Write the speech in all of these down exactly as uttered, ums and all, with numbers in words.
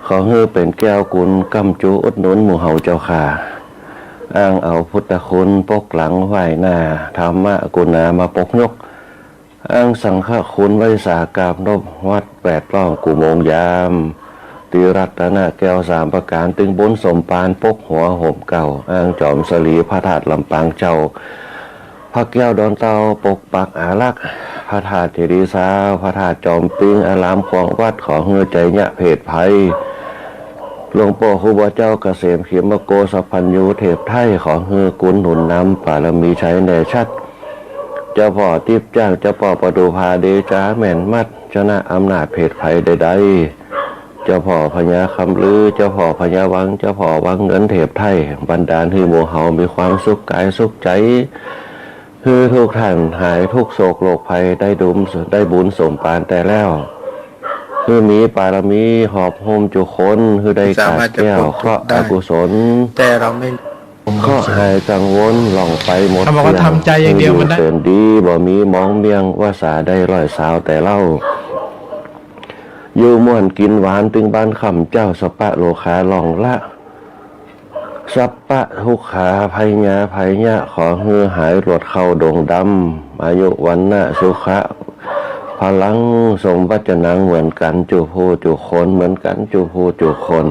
ขอหื้อเป๋นแก้วกุณก้ำจุอุดหนุนหมู่เฮาเจ้าข้า อ้างเอาพุทธคุณปกหลังไหว้หน้า ธรรมะกุณามาปกยก อ้างสังฆคุณไหว้สากราบนบวัดแปดรอบกู้โมงยาม ตรีรัตนแก้วสามประก๋าน ตึงบุญสมปานปกหัวห่มเกล้า อ้างจอมสรีพระธาตุลำปางเจ้า พระแก้วดอนเต่าปกปักอารักษ์ พระธาตุเจดีย์ซาว พระธาตุจอมปิง อารามขวางวัด ขอหื้อไจ้เยียะเพศภัย หลวงป้อครูบาเจ้าเกษมเขมโก สัพพัญญูเทพไทย ขอหื้อกุณหนุนนำ บารมีชัยแน่ชัด เจ้าป้อติ๊บจ้าง เจ้าป้อประดู่ผาเดชาแม่นมัด ชนะอำนาจเพศภัยใดๆ เจ้าป้อพญาคำลือ เจ้าป้อพญาวัง เจ้าป้อวังเงินเทพไทย บันดาลหื้อหมู่เฮามีความสุขก๋ายสุขใจ๋ หื้อทุกท่านหายทุกข์โศกโรคภัย ได้ดุม ได้บุญสมปานแต่แล้ว หื้อมีบารมีหอบหุ้มจุคน หื้อได้กาดแก้วเคราะห์อกุศล แต่เราไม่ เคราะห์หายกังวลล่องไปหมดเสี้ยง ทำใจอย่างเดียวมันได้ หื้ออยู่เตินดี บ่มีหมองเมี่ยง วาสาได้ร้อยซาวแต่เล่า อยู่ม่วนกิ๋นหวาน ตึงบานค่ำเจ๊า สัพพะโรคาล่องละ สัพพะทุกขาภัยยาภัยยะ ขอหื้อหายหลวดเข้าดงดำ อายุวรรณะสุขะพลัง สมปรารถนาเหมือนกั๋นจุผู้จุคน เหมือนกั๋นจุผู้จุคน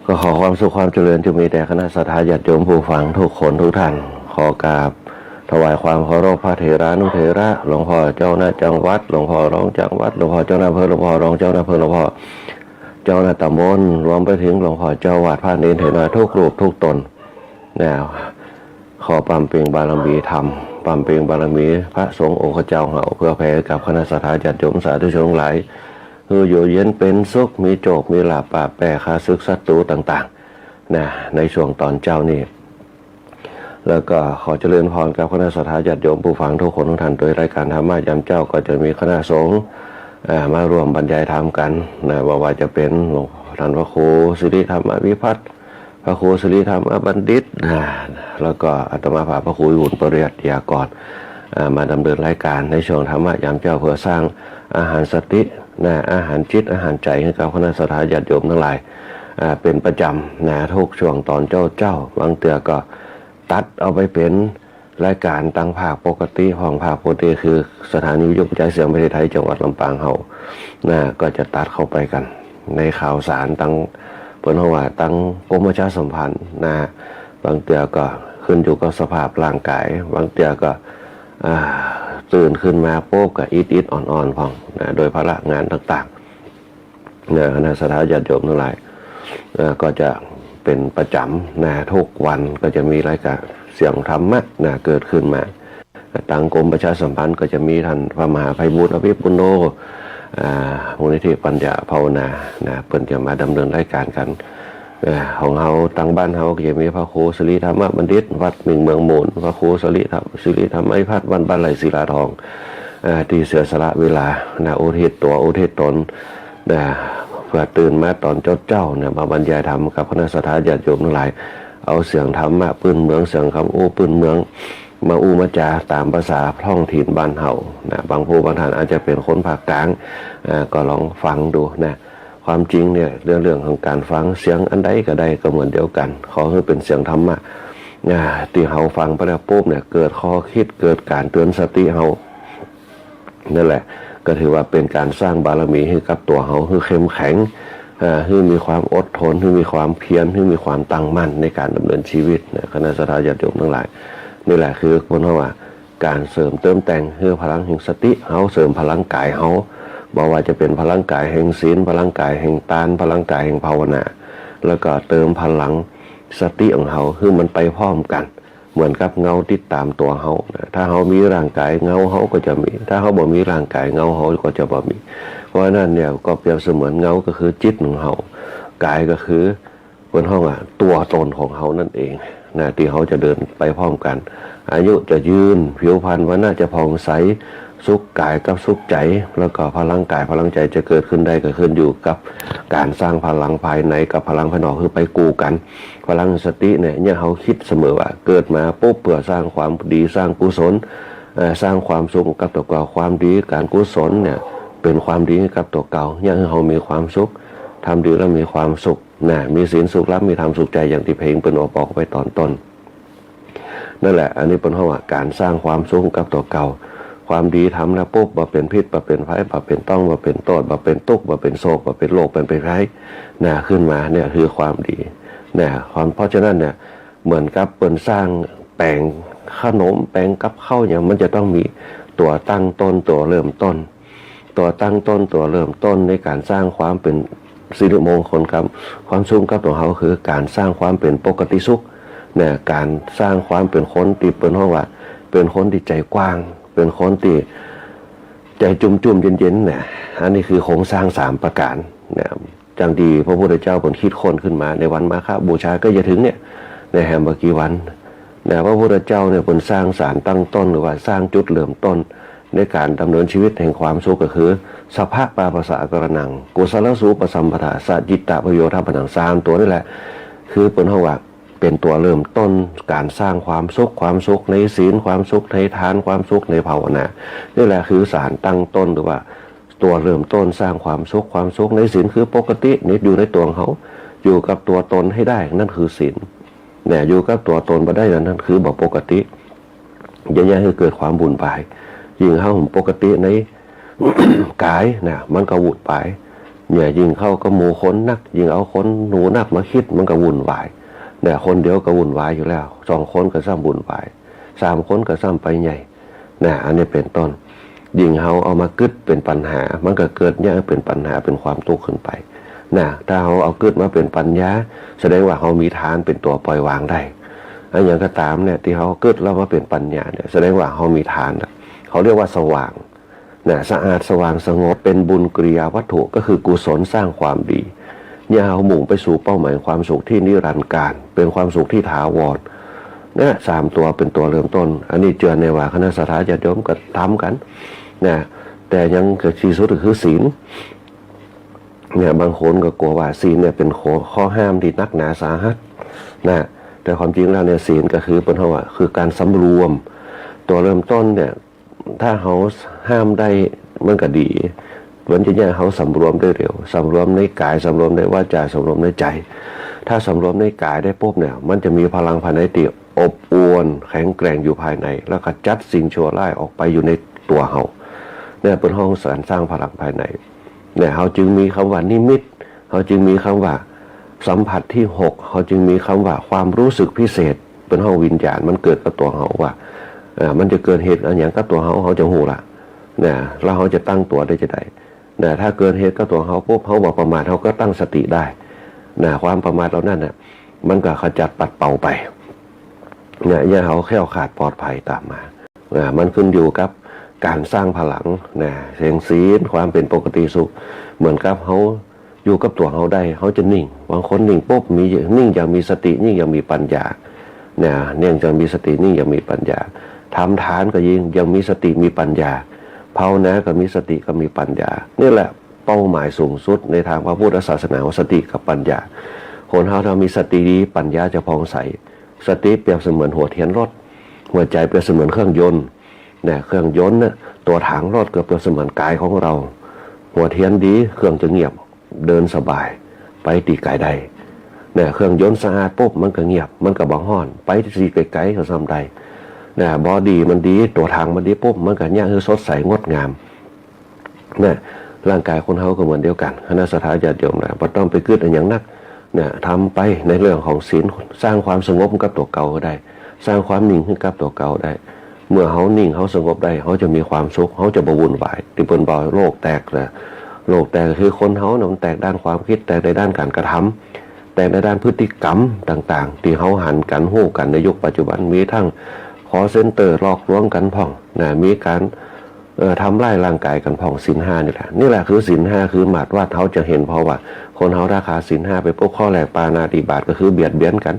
ก็ขอความสุขความเจริญจงมีแด่คณะศรัทธาญาติโยมผู้ฟังทุกคนทุกท่าน ขอกราบถวายความเคารพพระเถรานุเถระ หลวงพ่อเจ้าหน้าจังหวัด หลวงพ่อรองจังหวัด หลวงพ่อเจ้าหน้าอำเภอ หลวงพ่อรองเจ้าหน้าอำเภอ หลวงพ่อ เจ้าหน้าตำบล รวมไปเถิงหลวงพ่อเจ้าวัดพระเณรเถระทุกรูปทุกต๋นนะ ขอปำเพ็ญบารมีธรรม ปำเพ็ญบารมีพระสงฆ์องค์เจ้าเฮา เพื่อแผ่กับคณะศรัทธาญาติโยมสาธุชนทั้งหลาย หื้ออยู่เย็นเป๋นสุข มีโจค มีลาภ ปราบแป้ข้าศึกศัตรูต่างๆ นะ ในช่วงตอนเจ๊านี้ แล้วก็ขอเจริญพรกับคณะศรัทธาญาติโยมผู้ฟังทุกคนทุกท่าน โดยรายการธรรมะยามเจ๊าก็จะมีคณะสงฆ์ อ่า มาร่วมบรรยายธรรมกั๋นนะ บ่ว่าจะเป๋นหลวงท่านพระครูสิริธรรมวิพัฒน์ พระครูสิริธรรมบัณฑิตนะ แล้วก็อาตมาภาพพระครูวิบูลย์ปริยัติยากร อ่า มาดำเนินรายการในช่วงธรรมะยามเจ๊า เพื่อสร้างอาหารสตินะ อาหารจิต อาหารใจ๋หื้อกับคณะศรัทธาญาติโยมทั้งหลาย อ่า เป๋นประจ๋ำนะ ทุกช่วงตอนเจ๊าๆ บางเตื้อก็ตัดเอาไปเป๋นรายการตางภาคปกติ ของภาคปกติคือสถานีวิทยุกระจายเสียงประเทศไทยจังหวัดลำปางเฮานะ ก็จะตัดเข้าไปกั๋นในข่าวสารตาง เปิ้นฮ้องว่าตางกรมประชาสัมพันธ์นะ บางเตื้อก็ขึ้นอยู่กับสภาพร่างก๋าย บางเตื้อก็ อ่า ตื่นขึ้นมาปุ๊บก็อิดๆ อ่อนๆ พ่องนะ โดยภาระงานต่างๆ นะ คณะศรัทธาญาติโยมทั้งหลาย เอ่อ ก็จะเป๋นประจ๋ำนะ ทุกวันก็จะมีรายการเสียงธรรมะนะ เกิดขึ้นมา ตางกรมประชาสัมพันธ์ก็จะมีท่านพระมหาไพบูลย์ อภิปุณโณ อ่า มูลนิธิปัญญาภาวนานะ เปิ้นจะมาดำเนินรายการกั๋น เอ่อ ของเฮาตางบ้านเฮาก็จะมีพระครูสิริธรรมบัณฑิต วัดมิ่งเมืองมูล พระครูสิริธรรม สิริธรรมวิพัฒน์ วัดบ้านไร่ศิลาทอง เอ่อ ตี้เสียสละเวลานะ อุทิศตั๋วอุทิศต๋นนะ เปื้อตื่นมาต๋อนเจ๊าๆ เนี่ย มาบรรยายธรรมกับคณะศรัทธาญาติโยมตังหลาย เอาเสียงธรรมะปื้นเมือง เสียงกำอู้ปื้นเมือง มาอู้มาจ๋าต๋ามภาษาท้องถิ่นบ้านเฮานะ บางผู้บางท่านอาจจะเป๋นคนภาคกลาง เอ่อ ก็ลองฟังดูนะ ความจริงเนี่ย เรื่อง เรื่องของก๋านฟังเสียงอันใดก็ได้ ก็เหมือนเดียวกั๋น ขอหื้อเป๋นเสียงธรรมะนะ ตี้เฮาฟังไปแล้วปุ๊บเนี่ย เกิดข้อคิด เกิดก๋านเตือนสติเฮา นั่นแหละ ก็ถือว่าเป๋นก๋านสร้างบารมีหื้อกับตั๋วเฮา หื้อเข้มแข็ง เอ่อ หื้อมีความอดทน หื้อมีความเพียร หื้อมีความตั้งมั่นในก๋านดำเนินชีวิตนะ คณะศรัทธาญาติโยมตังหลาย นี่แหละคือเปิ้นฮ้องว่า ก๋านเสริมเติมแต่งหื้อพลังแห่งสติเฮา เสริมพลังก๋ายเฮา บ่ว่าจะเป๋นพลังก๋ายแห่งศีล พลังก๋ายแห่งตาน พลังก๋ายแห่งภาวนา แล้วก็เติมพลังสติของเฮา หื้อมันไปพร้อมกั๋น เหมือนกับเงาติดต๋ามตั๋วเฮานะ ถ้าเฮามีร่างก๋าย เงาเฮาก็จะมี ถ้าเฮาบ่มีร่างก๋าย เงาเฮาก็จะบ่มี เพราะฉะนั้นเนี่ย ก็เปรียบเสมือนเงาก็คือจิตของเฮา ก๋ายก็คือ เปิ้นฮ้องว่าตั๋วต๋นของเฮานั่นเองนะ ตี้เฮาจะเดินไปพร้อมกั๋น อายุจะยืน ผิวพรรณวรรณะจะผ่องใส สุขก๋ายกับสุขใจ๋ แล้วก็พลังก๋ายพลังใจ๋จะเกิดขึ้นได้ ก็ขึ้นอยู่กับก๋านสร้างพลังภายในกับพลังภายนอก หื้อไปกู้กั๋น พลังสติเนี่ย เนี่ยเฮาคิดเสมอว่าเกิดมาปุ๊บเปื้อสร้างความดี สร้างกุศล เอ่อ สร้างความสุขกับตั๋วเก่า ความดี ก๋านกุศลเนี่ย เป๋นความดีกับตั๋วเก่า เนี่ยหื้อเฮามีความสุข ทำดีแล้วมีความสุขนะ มีศีลสุขล้ำ มีธรรมสุขใจ อย่างตี้เพลงเปิ้นออกบอกไปต๋อนต้น นั่นแหละ อันนี้เปิ้นฮ้องว่าก๋านสร้างความสุขกับตั๋วเก่า ความดีทำแล้วปุ๊บ บ่เป๋นพิษ บ่เป๋นภัย บ่เป๋นต้อง บ่เป๋นโต้ษ บ่เป๋นตุ๊กข์ บ่เป๋นโศก บ่เป๋นโรค บ่เป๋นภัยนะ ขึ้นมาเนี่ยคือความดีนะ ความ เพราะฉะนั้นเนี่ย เหมือนกับเปิ้นสร้างแป๋งขนม แป๋งกับข้าวหยัง มันจะต้องมีตั๋วตั้งต้น ตั๋วเริ่มต้น ตั๋วตั้งต้น ตั๋วเริ่มต้นในก๋านสร้างความเป๋นสิริมงคลกับความสุขกับตั๋วเฮา คือก๋านสร้างความเป๋นปกติสุขนะ ก๋านสร้างความเป๋นคนตี้เปิ้นฮ้องว่า เป๋นคนตี้ใจ๋กว้าง เป๋นคนตี้ใจ๋จุ่มๆ เย็นๆ นะ อันนี้คือโครงสร้างสามประก๋านนะ จั่งตี้พระพุทธเจ้าเปิ้นคิดค้นขึ้นมาในวันมาฆบูชาใก้จะเถิงเนี่ย ในแหมบ่กี่วันนะ พระพุทธเจ้าเนี่ยเปิ้นสร้างสารตั้งต้น หรือว่าสร้างจุดเริ่มต้น ในก๋านดำเนินชีวิตแห่งความสุขก็คือ สัพพะปาปัสสะกรณัง กุศลสูปสัมปทา สะจิตตะปะโยธปะหนัง สามตั๋วนี่แหละ คือเปิ้นฮ้องว่าเป๋นตั๋วเริ่มต้นก๋านสร้างความสุข ความสุขในศีล ความสุขในทาน ความสุขในภาวนา นี่แหละคือสารตั้งต้น หรือว่าตั๋วเริ่มต้นสร้างความสุข ความสุขในศีลคือปกตินี่อยู่ในตั๋วเฮา อยู่กับตั๋วตนให้ได้ นั่นคือศีลเนี่ย อยู่กับตั๋วตนบ่ได้ นั่นคือบ่ปกติ จะเยียะหื้อเกิดความวุ่นวาย ยิ่งเฮาปกติใน ก๋ายนะ มันก็วุ่นวายเนี่ย ยิ่งเข้ากับหมู่คนนัก ยิ่งเอาคนหมู่นักมาคิด มันก็วุ่นวายเนี่ย คนเดียวก็วุ่นวายอยู่แล้ว สองคนก็ซ้ำวุ่นวาย สามคนก็ซ้ำไปใหญ่นะ อันนี้เป๋นต้น ยิ่งเฮาเอามากึ๊ดเป๋นปัญหา มันก็เกิดเยียะหื้อเป๋นปัญหา เป๋นความตุ๊กข์ขึ้นไปนะ ถ้าเฮาเอากึ๊ดมาเป๋นปัญญา แสดงว่าเฮามีทานเป๋นตั๋วปล่อยวางได้ อะหยังก็ต๋ามเนี่ย ตี้เฮากึ๊ดแล้วมาเป๋นปัญญาเนี่ย แสดงว่าเฮามีทานนะ เขาเรียกว่าสว่างนะ สะอาดสว่างสงบ เป๋นบุญกิริยาวัตถุ ก็คือกุศลสร้างความดี เนี่ยเฮามุ่งไปสู่เป้าหมายความสุขที่นิรันดร์กาล เป๋นความสุขที่ถาวรนะ สามตั๋วเป๋นตั๋วเริ่มต้น อันนี้เจื้อแน่ว่าคณะศรัทธาญาติโยมก็ทำกั๋นนะ แต่ยังที่สุดก็คือศีลเนี่ย บางคนก็กั๋วว่าศีลเนี่ยเป๋นข้อ ข้อห้ามตี้หนักหนาสาหัสนะ แต่ความจริงแล้วเนี่ยศีลก็คือเปิ้นฮ้องว่าคือก๋านสำรวม ตั๋วเริ่มต้นเนี่ย ถ้าเฮาห้ามได้มันก็ดี มันจะเยียะหื้อเฮาสำรวมได้เร็ว สำรวมในก๋าย สำรวมในวาจา สำรวมในใจ๋ ถ้าสำรวมในก๋ายได้ปุ๊บเนี่ย มันจะมีพลังภายในตี้อบอวล แข็งแกร่งอยู่ภายใน แล้วขจัดสิ่งชั่วร้ายออกไปอยู่ในตั๋วเฮาเนี่ย เปิ้นฮ้องสารสร้างพลังภายในเนี่ย เฮาจึงมีกำว่านิมิต เฮาจึงมีกำว่าสัมผัสตี้หก เฮาจึงมีกำว่าความรู้สึกพิเศษ เปิ้นฮ้องวิญญาณ มันเกิดกับตั๋วเฮาว่า เอ่อ มันจะเกิดเหตุอะหยังกับตั๋วเฮา เฮาจะฮู้ละนะ แล้วเฮาจะตั้งตั๋วได้จาใดนะ ถ้าเกิดเหตุกับตั๋วเฮาปุ๊บ เฮาบ่ประมาท เฮาก็ตั้งสติได้นะ ความประมาทเหล่านั้นน่ะ มันก็ขจัดปัดเป่าไปนะ เยียะหื้อเฮาแคล้วคลาดปลอดภัยต๋ามมา อ่า มันขึ้นอยู่กับก๋านสร้างพลังนะ แห่งศีล ความเป๋นปกติสุข เหมือนกับเฮาอยู่กับตั๋วเฮาได้ เฮาจะนิ่ง บางคนนิ่งปุ๊บ มี ยิ่งอย่างมีสติ ยิ่งอย่างมีปัญญานะ ยิ่งอย่างมีสติ ยิ่งอย่างมีปัญญา ทำทานก็ยิ่ง อย่างมีสติ มีปัญญา ภาวนาก็มีสติ ก็มีปัญญา นี่แหละเป้าหมายสูงสุดในทางพระพุทธศาสนา สติกับปัญญา คนเฮาถ้ามีสติดี ปัญญาจะผ่องใส สติเปรียบเสมือนหัวเตียนรถ หัวใจ๋เปรียบเสมือนเครื่องยนต์ เนี่ย เครื่องยนต์เนี่ย ตั๋วถังรถก็เปรียบเสมือนก๋ายของเฮา หัวเตียนดี เครื่องจะเงียบ เดินสบาย ไปตี้ไก๋ได้ เนี่ย เครื่องยนต์สะอาดปุ๊บ มันก็เงียบ มันก็บ่ฮ้อน ไปตี้ไก๋ๆ ก็ซ่ำได้ เนี่ย บอดี้มันดี ตั๋วถังมันดีปุ๊บ มันก็เยียะหื้อสดใสงดงาม เนี่ย ร่างก๋ายคนเฮาก็เหมือนเดียวกั๋น คณะศรัทธาญาติโยมนะ บ่ต้องไปกึ๊ดอะหยังนัก เนี่ย ทำไปในเรื่องของศีล สร้างความสงบกับตั๋วเก่าก็ได้ สร้างความนิ่งหื้อกับตั๋วเก่าได้ เมื่อเฮานิ่ง เฮาสงบได้ เฮาจะมีความสุข เฮาจะบ่วุ่นวาย ตี้เปิ้นบ่าโลกแตกนะ โลกแตกคือคนเฮานะ มันแตกด้านความกึ๊ด แตกในด้านก๋านกระทำ แตกในด้านพฤติกรรมต่างๆ ตี้เฮาหันกั๋น ฮู้กั๋นในยุคปัจจุบัน มีตึง call center หลอกลวงกั๋นพ่องนะ มีก๋าน เอ่อ ทำร้ายร่างก๋ายกั๋นพ่อง ศีลห้านี่แหละ นี่แหละคือศีลห้า คือมาตรวัด เฮาจะหัน เพราะว่าคนเฮาถ้าขาดศีลห้าไปปุ๊บ ข้อแรกปาณาติบาต ก็คือเบียดเบียนกั๋น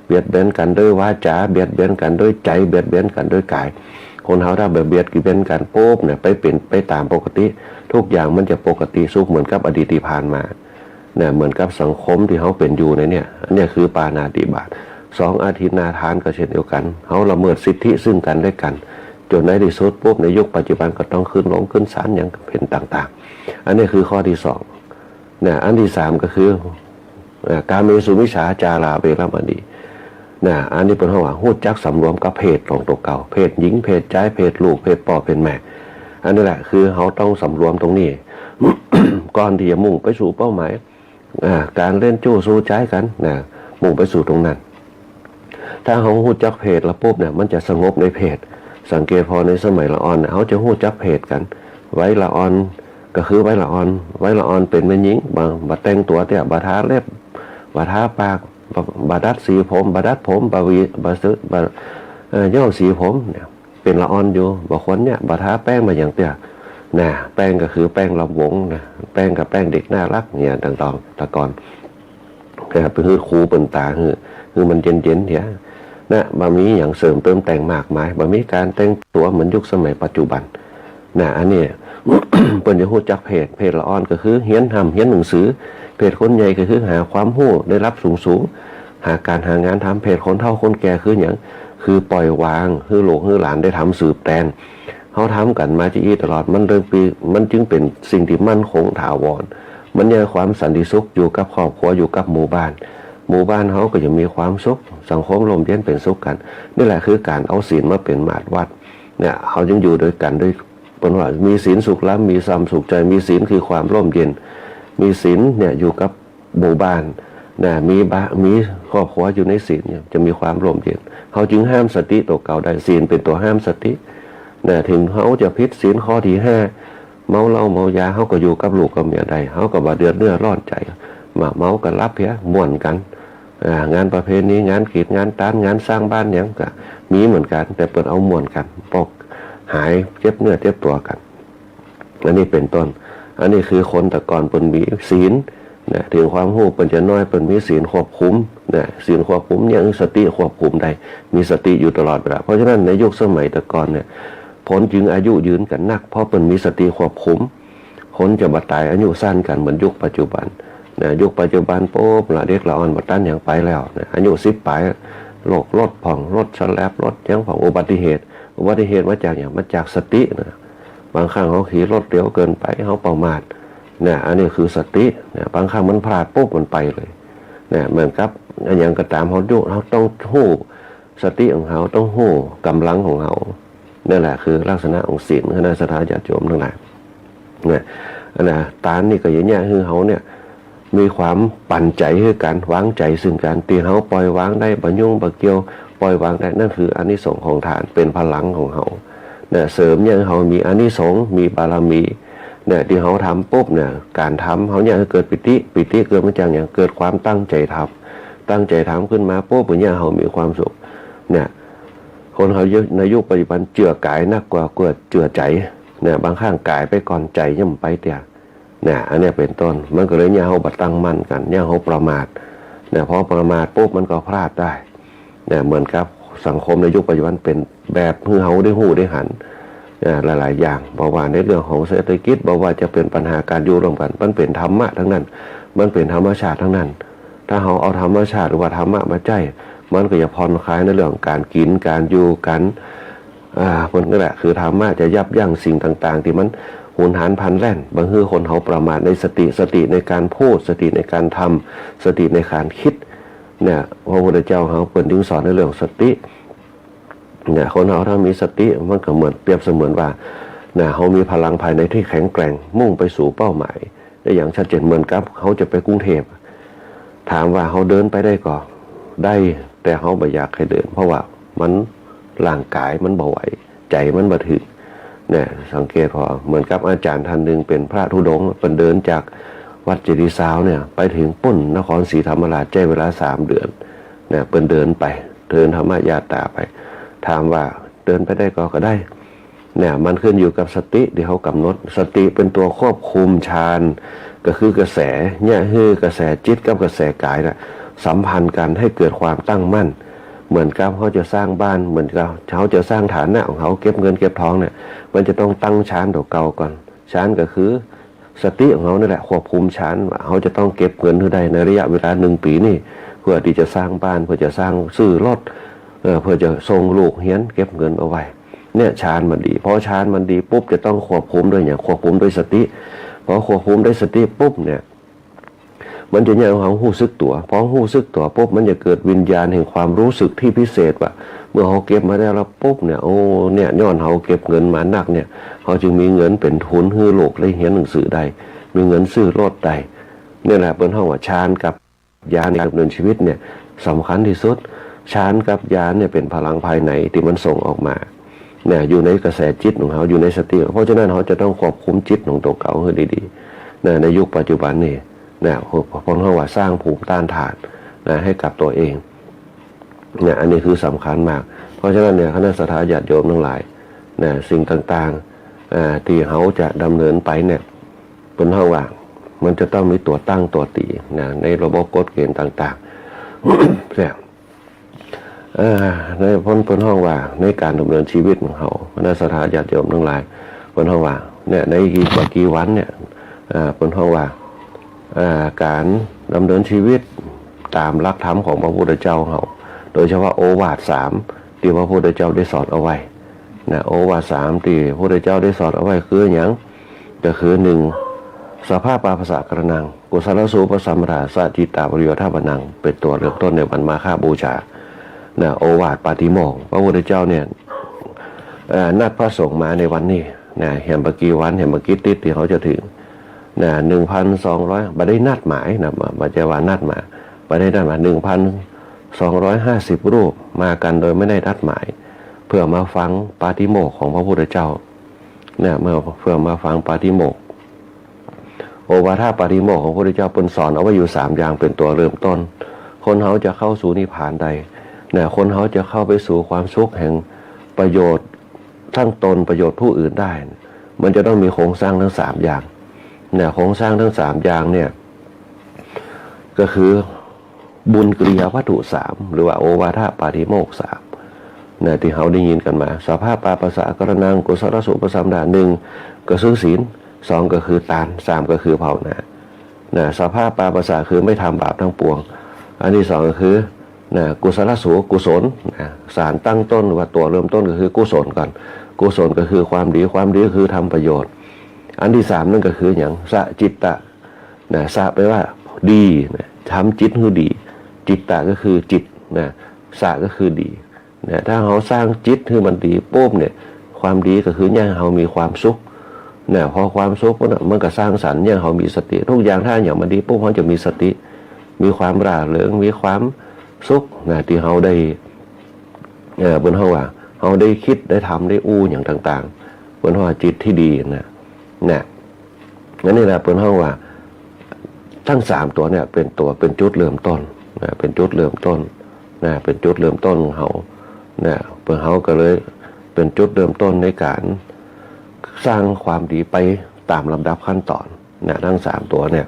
เบียดเบียนกั๋นด้วยวาจา เบียดเบียนกั๋นด้วยใจ๋ เบียดเบียนกั๋นด้วยก๋าย คนเฮาถ้าเบียดเบียนกั๋นปุ๊บเนี่ย ไปเป๋นไปต๋ามปกติ ทุกอย่างมันจะปกติสุขเหมือนกับอดีตตี้ผ่านมา เนี่ย เหมือนกับสังคมตี้เฮาเป๋นอยู่ในเนี่ย อันเนี้ยคือปาณาติบาต สอง อทินนาทานก็เช่นเดียวกั๋น เฮาละเมิดสิทธิซึ่งกั๋นและกั๋น จ๋นในตี้สุดปุ๊บ ในยุคปัจจุบันก็ต้องขึ้นลงขึ้นศาลหยังเป๋นต่างๆ อันนี้คือข้อตี้สอง นะ อันตี้สามก็คือ อ่า กาเมสุมิจฉาจาราเวรมณี นะ อันนี้เปิ้นฮ้องว่าฮู้จักสำรวมกับเพศของตั๋วเก่า เพศหญิง เพศจาย เพศลูก เพศป้อ เพศแม่ อันนี้แหละคือเฮาต้องสำรวมตรงนี้ ก่อนตี้จะมุ่งไปสู่เป้าหมาย อ่า ก๋านเล่นจู้ซู้จายกั๋นนะ มุ่งไปสู่ตรงนั้น ถ้าเฮาฮู้จักเพศแล้วปุ๊บเนี่ย มันจะสงบในเพศ สังเกตผ่อในสมัยละอ่อนเนี่ย เฮาจะฮู้จักเพศกั๋น วัยละอ่อนก็คือวัยละอ่อน วัยละอ่อนเป๋นแม่ญิง บ่ บ่แต่งตั๋วเตื้อ บ่ทาเล็บ บ่ทาปาก บ่ บ่ดัดสีผม บ่ดัดผม บ่หวี บ่ซื้อ บ่ เอ่อ ย้อมสีผมเนี่ย เป๋นละอ่อนอยู่ บ่ควรเนี่ย บ่ทาแป้งบ่หยังเตื้อ นะ แป้งก็คือแป้งลำวงนะ แป้งก็แป้งเด็กน่ารักเนี่ย ต่างๆ แต่ก่อน เอ่อ ไปหื้อคูเปิ้นตา หื้อ หื้อมันเย็นๆ เหีย นะ บ่มีหยังเสริมเติมแต่งมากมาย บ่มีก๋านแต่งตั๋วเหมือนยุคสมัยปัจจุบัน นะ อันนี้ เปิ้นจะฮู้จักเพศ เพศละอ่อนก็คือเฮียนฮ่ำเฮียนหนังสือ เพศคนใหญ่ก็คือหาความฮู้ได้รับสูงๆ หาก๋านหางานทำ เพศคนเฒ่าคนแก่คือหยัง คือปล่อยวาง หื้อลูกหื้อหลานได้ทำสืบแตน เฮาทำกั๋นมาจะอี้ตลอด มันเลยปี มันจึงเป๋นสิ่งตี้มั่นคงถาวร มันยังความสันติสุขอยู่กับครอบครัว อยู่กับหมู่บ้าน หมู่บ้านเฮาก็จะมีความสุข สังคมร่มเย็นเป๋นสุขกั๋น นี่แหละคือก๋านเอาศีลมาเป๋นมาตรวัด เนี่ย เฮาจึงอยู่ด้วยกั๋นด้วย เปิ้นว่ามีศีลสุขล้ำ มีธรรมสุขใจ มีศีลคือความร่มเย็น มีศีลเนี่ยอยู่กับหมู่บ้าน นะ มีบ้า มีครอบครัวอยู่ในศีลเนี่ย จะมีความร่มเย็น เฮาจึงห้ามสติตั๋วเก่าได้ ศีลเป๋นตั๋วห้ามสติ นะ เถิงเฮาจะผิดศีลข้อตี้ห้า เมาเหล้าเมายา เฮาก็อยู่กับลูกกับเมียได้ เฮาก็บ่เดือดเนื้อร้อนใจ๋ มาเมาก็หลับเหีย ม่วนกั๋น อ่า งานประเพณี งานกิจ งานตาน งานสร้างบ้านหยังก็มีเหมือนกั๋น แต่เปิ้นเอาม่วนกั๋น ปอกหายเจ็บเนื้อเจ็บตั๋วกั๋น อันนี้เป๋นต้น อันนี้คือคนแต่ก่อนเปิ้นมีศีล นะ เถิงความฮู้เปิ้นจะน้อย เปิ้นมีศีลควบคุม นะ ศีลควบคุมเนี่ย สติควบคุมได้ มีสติอยู่ตลอดเวลา เพราะฉะนั้นในยุคสมัยแต่ก่อนเนี่ย คนจึงอายุยืนกั๋นนัก เพราะเปิ้นมีสติควบคุม คนจะบ่ต๋ายอายุสั้นกั๋นเหมือนยุคปัจจุบัน นะ ยุคปัจจุบันปุ๊บละ เด็กละอ่อนบ่ตันหยังไปแล้ว นะ อายุสิบป๋าย โรครถพ่อง รถสแลป รถหยังพ่อง อุบัติเหตุ อุบัติเหตุมาจากหยัง มาจากสติ นะ บางครั้งเฮาขี่รถเร็วเกินไป เฮาประมาท นะ อันนี้คือสติ นะ บางครั้งมันพลาดปุ๊บมันไปเลย นะ เหมือนกับอะหยังก็ต๋าม เฮาอยู่ เฮาต้องฮู้สติของเฮา ต้องฮู้ก๋ำลังของเฮา นั่นแหละคือลักษณะของศีล คณะศรัทธาญาติโยมตังหลาย นะ อันน่ะ ตานนี่ก็อย่างเนี้ย คือเฮาเนี่ย มีความปั๋นใจ๋หื้อกั๋น วางใจ๋ซึ่งกั๋น ตี้เฮาปล่อยวางได้ บ่ยุ่งบ่เกี่ยว ปล่อยวางได้ นั่นคืออานิสงส์ของตาน เป๋นพลังของเฮา นะ เสริมเนี่ย เฮามีอานิสงส์ มีบารมี เนี่ย ตี้เฮาทำปุ๊บเนี่ย ก๋านทำเฮาเนี่ย เกิดปีติ ปีติเกิดมาจากหยัง เกิดความตั้งใจ๋ทำ ตั้งใจ๋ทำขึ้นมาปุ๊บเนี่ย เฮามีความสุข เนี่ย คนเฮาในยุคปัจจุบันเจื้อกายนักกว่า กว่าเจื้อใจ๋ เนี่ย บางครั้งกายไปก่อน ใจ๋ยังบ่ไปเตื้อ เนี่ย อันเนี้ยเป๋นต้น มันก็เลยเนี่ย เฮาบ่ตั้งมั่นกั๋น เนี่ย เฮาประมาท เนี่ย พอประมาทปุ๊บมันก็พลาดได้ เนี่ย เหมือนกับสังคมในยุคปัจจุบันเป๋นแบบหื้อเฮาได้ฮู้ได้หัน เนี่ย หลายๆ อย่าง บ่ว่าในเรื่องของเศรษฐกิจ บ่ว่าจะเป๋นปัญหาก๋านอยู่ร่วมกั๋น มันเป๋นธรรมะตังนั้น มันเป๋นธรรมชาติตังนั้น ถ้าเฮาเอาธรรมชาติหรือว่าธรรมะมาใจ๊ มันก็จะผ่อนคลายในเรื่องก๋านกิ๋น ก๋านอยู่ ก๋าน อ่า เปิ้นนั่นแหละ คือธรรมะจะยับยั้งสิ่งต่างๆ ตี้มันหุนหันพลันแล่น บ่หื้อคนเฮาประมาทในสติ สติในก๋านพูด สติในก๋านทำ สติในก๋านกึ๊ด เนี่ย พระพุทธเจ้าเฮาเปิ้นจึงสอนในเรื่องสติ เนี่ย คนเฮาถ้ามีสติ มันก็เหมือน เปรียบเสมือนว่า เนี่ย เฮามีพลังภายในตี้แข็งแกร่ง มุ่งไปสู่เป้าหมาย ได้อย่างชัดเจน เหมือนกับเฮาจะไปกรุงเทพฯ ถามว่าเฮาเดินไปได้ก่อ ได้ แต่เฮาบ่อยากหื้อเดิน เพราะว่ามัน ร่างกายมันบ่ไหว ใจ๋มันบ่ถึง เนี่ย สังเกตผ่อ เหมือนกับอาจ๋ารย์ต้านนึ่งเป๋นพระธุดงค์ เปิ้นเดินจากวัดเจดีย์ซาวน์เนี่ย ไปเถิงปู๊นนครศรีธรรมราช ใจ๊เวลาสามเดือน เนี่ย เปิ้นเดินไป เดินธรรมยาตราไป ถามว่าเดินไปได้ก่อ ก็ได้ เนี่ย มันขึ้นอยู่กับสติตี้เฮากำหนด สติเป๋นตั๋วควบคุมฌาน ก็คือกระแส เนี่ย หื้อกระแสจิตกับกระแสกายน่ะ สัมพันธ์กั๋นหื้อเกิดความตั้งมั่น เหมือนกับเฮาจะสร้างบ้าน เหมือนกับเฮาจะสร้างฐานะของเฮา เก็บเงินเก็บทองเนี่ย มันจะต้องตั้งฌานตั๋วเก่าก่อน ฌานก็คือ สติของเฮานี่แหละควบคุมฌาน ว่าเฮาจะต้องเก็บเงินหื้อได้ในระยะเวลาหนึ่งปี๋นี่ เพื่อตี้จะสร้างบ้าน เพื่อจะสร้าง ซื้อรถ เอ่อ เพื่อจะส่งลูกเฮียน เก็บเงินเอาไว้ เนี่ยฌานมันดี พอฌานมันดีปุ๊บจะต้องควบคุมด้วยหยัง ควบคุมด้วยสติ พอควบคุมด้วยสติปุ๊บเนี่ย มันจะเยียะให้เฮาฮู้สึกตั๋ว พอฮู้สึกตั๋วปุ๊บ มันจะเกิดวิญญาณแห่งความฮู้สึกตี้พิเศษว่า เมื่อเฮาเก็บมาได้แล้วปุ๊บเนี่ย โอ้ เนี่ย ย้อนเฮาเก็บเงินมานักเนี่ย เฮาจึงมีเงินเป๋นทุนหื้อลูกได้เฮียนหนังสือได้ มีเงินซื้อรถได้ เนี่ยแหละเปิ้นฮ้องว่าฌานกับญาณในการดำเนินชีวิตเนี่ยสำคัญตี้สุด ฌานกับญาณเนี่ยเป๋นพลังภายในตี้มันส่งออกมา เนี่ย อยู่ในกระแสจิตของเฮา อยู่ในสติ เพราะฉะนั้นเฮาจะต้องควบคุมจิตของตั๋วเก่าหื้อดีๆ เนี่ย ในยุคปัจจุบันนี่ เนี่ย เปิ้นฮ้องว่าสร้างภูมิต้านทาน นะ ให้กับตั๋วเอง เนี่ย อันนี้คือสำคัญมาก เพราะฉะนั้นเนี่ย คณะศรัทธาญาติโยมตังหลาย เนี่ย สิ่งต่างๆ อ่า ตี้เฮาจะดำเนินไปเนี่ย เปิ้นฮ้องว่ามันจะต้องมีตั๋วตั้งตั๋วตี๋ นะ ในระบบกฎเกณฑ์ต่างๆ เนี่ย เอ่อ ในเปิ้น เปิ้นฮ้องว่าในการดำเนินชีวิตของเฮา คณะศรัทธาญาติโยมตังหลาย เปิ้นฮ้องว่า เนี่ย ในบ่ากี่วันเนี่ย เอ่อ เปิ้นฮ้องว่า เอ่อ การดำเนินชีวิตต๋ามหลักธรรมของพระพุทธเจ้าเฮา โดยเฉพาะโอวาทสามตี้พระพุทธเจ้าได้สอนเอาไว้ นะ โอวาทสามตี้พระพุทธเจ้าได้สอนเอาไว้คือหยัง ก็คือ หนึ่ง สะพะปาปะสะกะระณัง กุศลสูปะสัมปทา สะจิตตาปะริโยธาปะนัง เป๋นตั๋วเริ่มต้นในวันมาฆบูชา นะ โอวาทปาฏิโมกข์ พระพุทธเจ้าเนี่ย เอ่อ นัดพระสงฆ์มาในวันนี้ นะ แหมบ่ากี่วัน แหมบ่ากี่ติ๊ดตี้เฮาจะถึง นะ หนึ่งพันสองร้อย บ่ได้นัดหมายนะ บ่ บ่ใจ้ว่านัดมา บ่ได้นัดหมาย หนึ่งพันสองร้อยห้าสิบรูป มากั๋นโดยไม่ได้นัดหมาย เพื่อมาฟังปาฏิโมกข์ของพระพุทธเจ้า เนี่ย เมื่อ เพื่อมาฟังปาฏิโมกข์ โอวาทปาฏิโมกข์ของพระพุทธเจ้าเปิ้นสอนเอาไว้อยู่สามอย่างเป๋นตั๋วเริ่มต้น คนเฮาจะเข้าสู่นิพพานได้ เนี่ย คนเฮาจะเข้าไปสู่ความสุขแห่งประโยชน์ทั้งตนประโยชน์ผู้อื่นได้ มันจะต้องมีโครงสร้างทั้งสามอย่าง เนี่ย โครงสร้างทั้งสามอย่างเนี่ย ก็คือบุญกิริยาวัตถุสาม หรือว่าโอวาทปาฏิโมกข์สาม นะ ตี้เฮาได้ยินกั๋นมา สะพะปาปะสะกะระณัง กุศลสูปะสัมปทา หนึ่ง ก็คือศีล สอง ก็คือตาน สาม ก็คือภาวนา นะ สะพะปาปะสะคือไม่ทำบาปทั้งปวง อันตี้สองก็คือ นะ กุศลสู กุศล นะ สารตั้งต้นหรือว่าตั๋วเริ่มต้นก็คือกุศลก่อน กุศลก็คือความดี ความดีก็คือทำประโยชน์ อันตี้สามนั่นก็คือหยัง สะจิตตะ นะ สะแปลว่าดี นะ ทำจิตหื้อดี จิตตะก็คือจิต นะ สะก็คือดี นะ ถ้าเฮาสร้างจิตหื้อมันดีปุ๊บเนี่ย ความดีก็คือเยียะให้เฮามีความสุข นะ พอความสุขปุ๊บน่ะ มันก็สร้างสรรค์เยียะให้เฮามีสติ ทุกอย่างถ้าอะหยังมันดีปุ๊บ เฮาจะมีสติ มีความร่าเริง มีความสุข นะ ตี้เฮาได้ เอ่อ เปิ้นฮ้องว่า เฮาได้กึ๊ด ได้ทำ ได้อู้หยังต่างๆ เปิ้นฮ้องว่าจิตตี้ดีนะ นะ อันนี้แหละเปิ้นฮ้องว่า ทั้งสามตั๋วเนี่ยเป๋นตั๋ว เป๋นจุดเริ่มต้นนะ เป๋นจุดเริ่มต้นนะ เป๋นจุดเริ่มต้นของเฮานะ เปิ้น เฮาก็เลยเป๋นจุดเริ่มต้นในการสร้างความดีไปต๋ามลำดับขั้นต๋อนนะ ทั้งสามตั๋วเนี่ย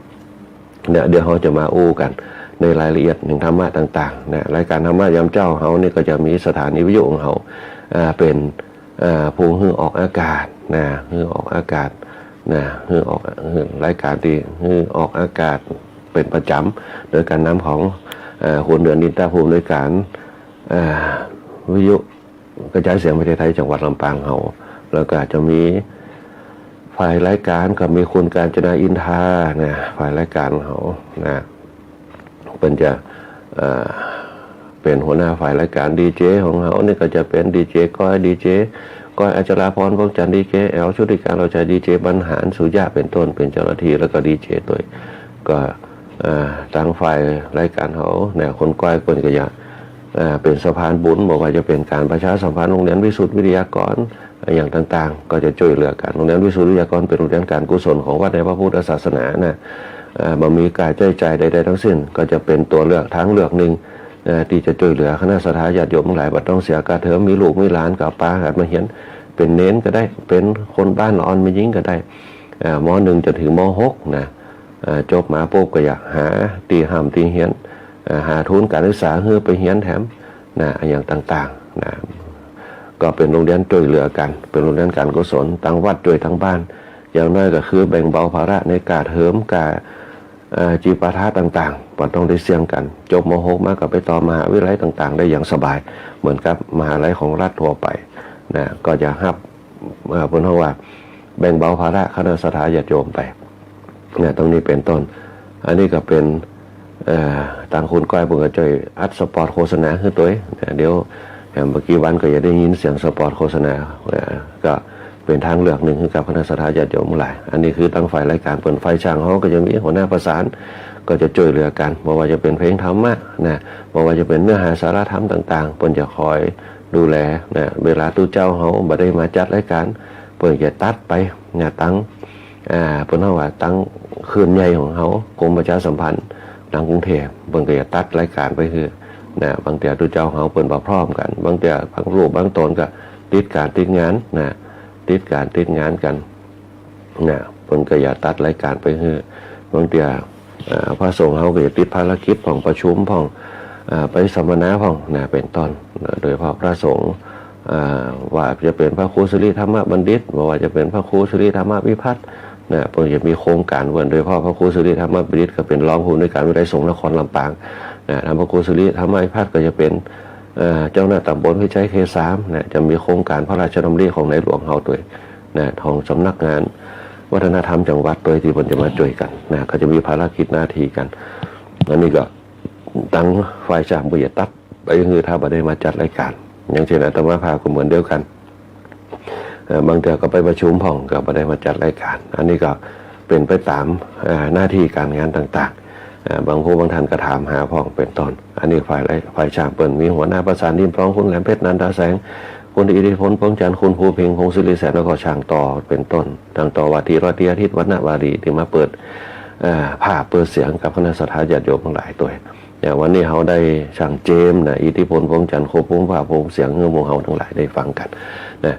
เนี่ย เดี๋ยวเฮาจะมาอู้กั๋นในรายละเอียดแห่งธรรมะต่างๆ นะ รายการธรรมะยามเจ๊าเฮานี่ก็จะมีสถานีวิทยุของเฮา อ่า เป๋น อ่า ผู้หื้อออกอากาศนะ หื้อออกอากาศนะ หื้อออก หื้อรายการตี้หื้อออกอากาศเป๋นประจ๋ำ โดยก๋านนำของ อ่า คุณเดือนดินตา ผู้อำนวยการ อ่า วิทยุกระจายเสียงประเทศไทยจังหวัดลำปางเฮา แล้วก็จะมีฝ่ายรายการก็มีคุณกาญจนา อินทานะ ฝ่ายรายการเฮานะ เปิ้นจะ เอ่อ เป๋นหัวหน้าฝ่ายรายการ ดีเจ ของเฮานี่ก็จะเป๋น ดีเจ ก้อย ดีเจ ก้อย อัชราพร พวงจันทร์ ดีเจ แอล ชุติการ เราชัย ดีเจ บรรหาร สุยะ เป๋นต้น เป๋นเจ้าหน้าตี้ แล้วก็ ดีเจ ตวย ก็ เอ่อ ตางฝ่ายรายการเฮาเนี่ย คุณก้อยเปิ้นก็จะ เอ่อ เป๋นสะพานบุญ บ่ว่าจะเป๋นก๋านประชาสัมพันธ์โรงเรียนวิสุทธิวิทยากร อะหยังต่างๆ ก็จะจ้วยเหลือกั๋น โรงเรียนวิสุทธิวิทยากรเป๋นโรงเรียนก๋านกุศลของวัดในพระพุทธศาสนานะ เอ่อ บ่มีค่าใจ๊จ่ายใดๆ ทั้งสิ้น ก็จะเป๋นตั๋วเลือก ทางเลือกนึ่ง เอ่อ ตี้จะจ้วยเหลือคณะศรัทธาญาติโยมตังหลาย บ่ต้องเสียค่าเทอม มีลูกมีหลานก็ปากั๋นมาเฮียน เป๋นเณรก็ได้ เป๋นคนบ้านละอ่อนแม่ญิงก็ได้ เอ่อ ม.หนึ่ง จ๋นเถิง ม.หก นะ เอ่อ จบมาปุ๊บก็อยากหาตี้ฮ่ำตี้เฮียน เอ่อ หาทุนก๋านศึกษาหื้อไปเฮียนแถม นะ อะหยังต่างๆ นะ ก็เป๋นโรงเรียนจ้วยเหลือกั๋น เป๋นโรงเรียนก๋านกุศล ตางวัดจ้วยตางบ้าน อย่างน้อยก็คือแบ่งเบาภาระในก๋าเทอม ก๋า เอ่อ จิปาถะต่างๆ บ่ต้องได้เสี่ยงกั๋น จบ ม.หก มาก็ไปต่อมหาวิทยาลัยต่างๆ ได้อย่างสบาย เหมือนกับมหาลัยของรัฐทั่วไป นะ ก็จะฮับ เอ่อ เปิ้นฮ้องว่าแบ่งเบาภาระคณะศรัทธาญาติโยมไป นะ ตรงนี้เป๋นต้น อันนี้ก็เป๋น เอ่อ ตางคุณก้อยเปิ้นก็จ้อยอัดสปอตโฆษณาหื้อตวย นะ เดี๋ยว แหมบ่กี่วันก็จะได้ยินเสียงสปอตโฆษณา เอ่อ ก็เป๋นตางเลือกนึ่งหื้อกับคณะศรัทธาญาติโยมหลาย อันนี้คือตางฝ่ายรายก๋านเปิ้น ฝ่ายจ้างเฮาก็จะมีหัวหน้าประสาน ก็จะจ้วยเหลือกั๋น บ่ว่าจะเป๋นเพลงธรรมะ นะ บ่ว่าจะเป๋นเนื้อหาสาระธรรมต่างๆ เปิ้นจะคอยดูแล นะ เวลาตุ๊เจ้าเฮาบ่ได้มาจัดรายก๋าน เปิ้นจะตัดไป นะ ตัง อ่า เปิ้นฮ้องว่าตังคืนใหญ่ของเฮา กรมประชาสัมพันธ์ตังกรุงเทพฯ เปิ้นก็จะตัดรายก๋านไปหื้อ นะ บางเตื้อตุ๊เจ้าเฮาเปิ้นบ่พร้อมกั๋น บางเตื้อบางรูปบางต๋นก็ติดก๋านติดงาน นะ ติดก๋านติดงานกั๋น นะ เปิ้นก็จะตัดรายก๋านไปหื้อ บางเตื้อ อ่า พระสงฆ์เฮาก็จะติดภารกิจพ่อง ประชุมพ่อง อ่า ไปสัมมนาพ่อง นะ เป๋นต้น นะ โดยเฉพาะพระสงฆ์ อ่า ว่าจะเป๋นพระครูสิริธรรมบัณฑิต บ่ว่าจะเป๋นพระครูสิริธรรมวิพัฒน์ นะ เปิ้นจะมีโครงก๋านเปิ้น โดยเฉพาะพระครูสิริธรรมบัณฑิตก็เป๋นรองผู้อำนวยก๋านวิทยาลัยสงฆ์นครลำปาง นะ ท่านพระครูสิริธรรมวิพัฒน์ก็จะเป๋น เอ่อ เจ้าหน้าต๋ำบลพิชัยเขตสาม นะ จะมีโครงก๋านพระราชดำริของในหลวงเฮาตวย นะ ของสำนักงานวัฒนธรรมจังหวัดตวย ตี้เปิ้นจะมาจ้วยกั๋น นะ ก็จะมีภารกิจหน้าตี้กั๋น อันนี้ก็ ตังฝ่ายจ้างบ่จะตัดไปหื้อ ถ้าบ่ได้มาจัดรายก๋าน อย่างเจ้นอาตมาภาพก็เหมือนเดียวกั๋น เอ่อ บางเตื้อก็ไปประชุมพ่อง ก็บ่ได้มาจัดรายก๋าน อันนี้ก็เป๋นไปต๋าม เอ่อ หน้าตี้ก๋านงานต่างๆ เอ่อ บางผู้บางท่านก็ถามหาพ่อง เป๋นต้น อันนี้ฝ่ายราย ฝ่ายจ้างเปิ้นมีหัวหน้าประสานริมคลอง คุณแหลมเพชร นันทาแสง คุณอิทธิพล พงษ์จันทร์ คุณภูเพ็ง พงษ์สิริแสน แล้วก็จ้างต่อ เป๋นต้น จ้างต่อว่าตี้ร้อยตรีอาทิตย์ วรรณวารี ตี้มาเปิด เอ่อ ภาพเปิดเสียงกับคณะศรัทธาญาติโยมตังหลายตวย อย่างวันนี้เฮาได้จ้างเจมส์นะ อิทธิพล พงษ์จันทร์ ควบคุมภาพควบคุมเสียงหื้อหมู่เฮาตังหลายได้ฟังกั๋น นะ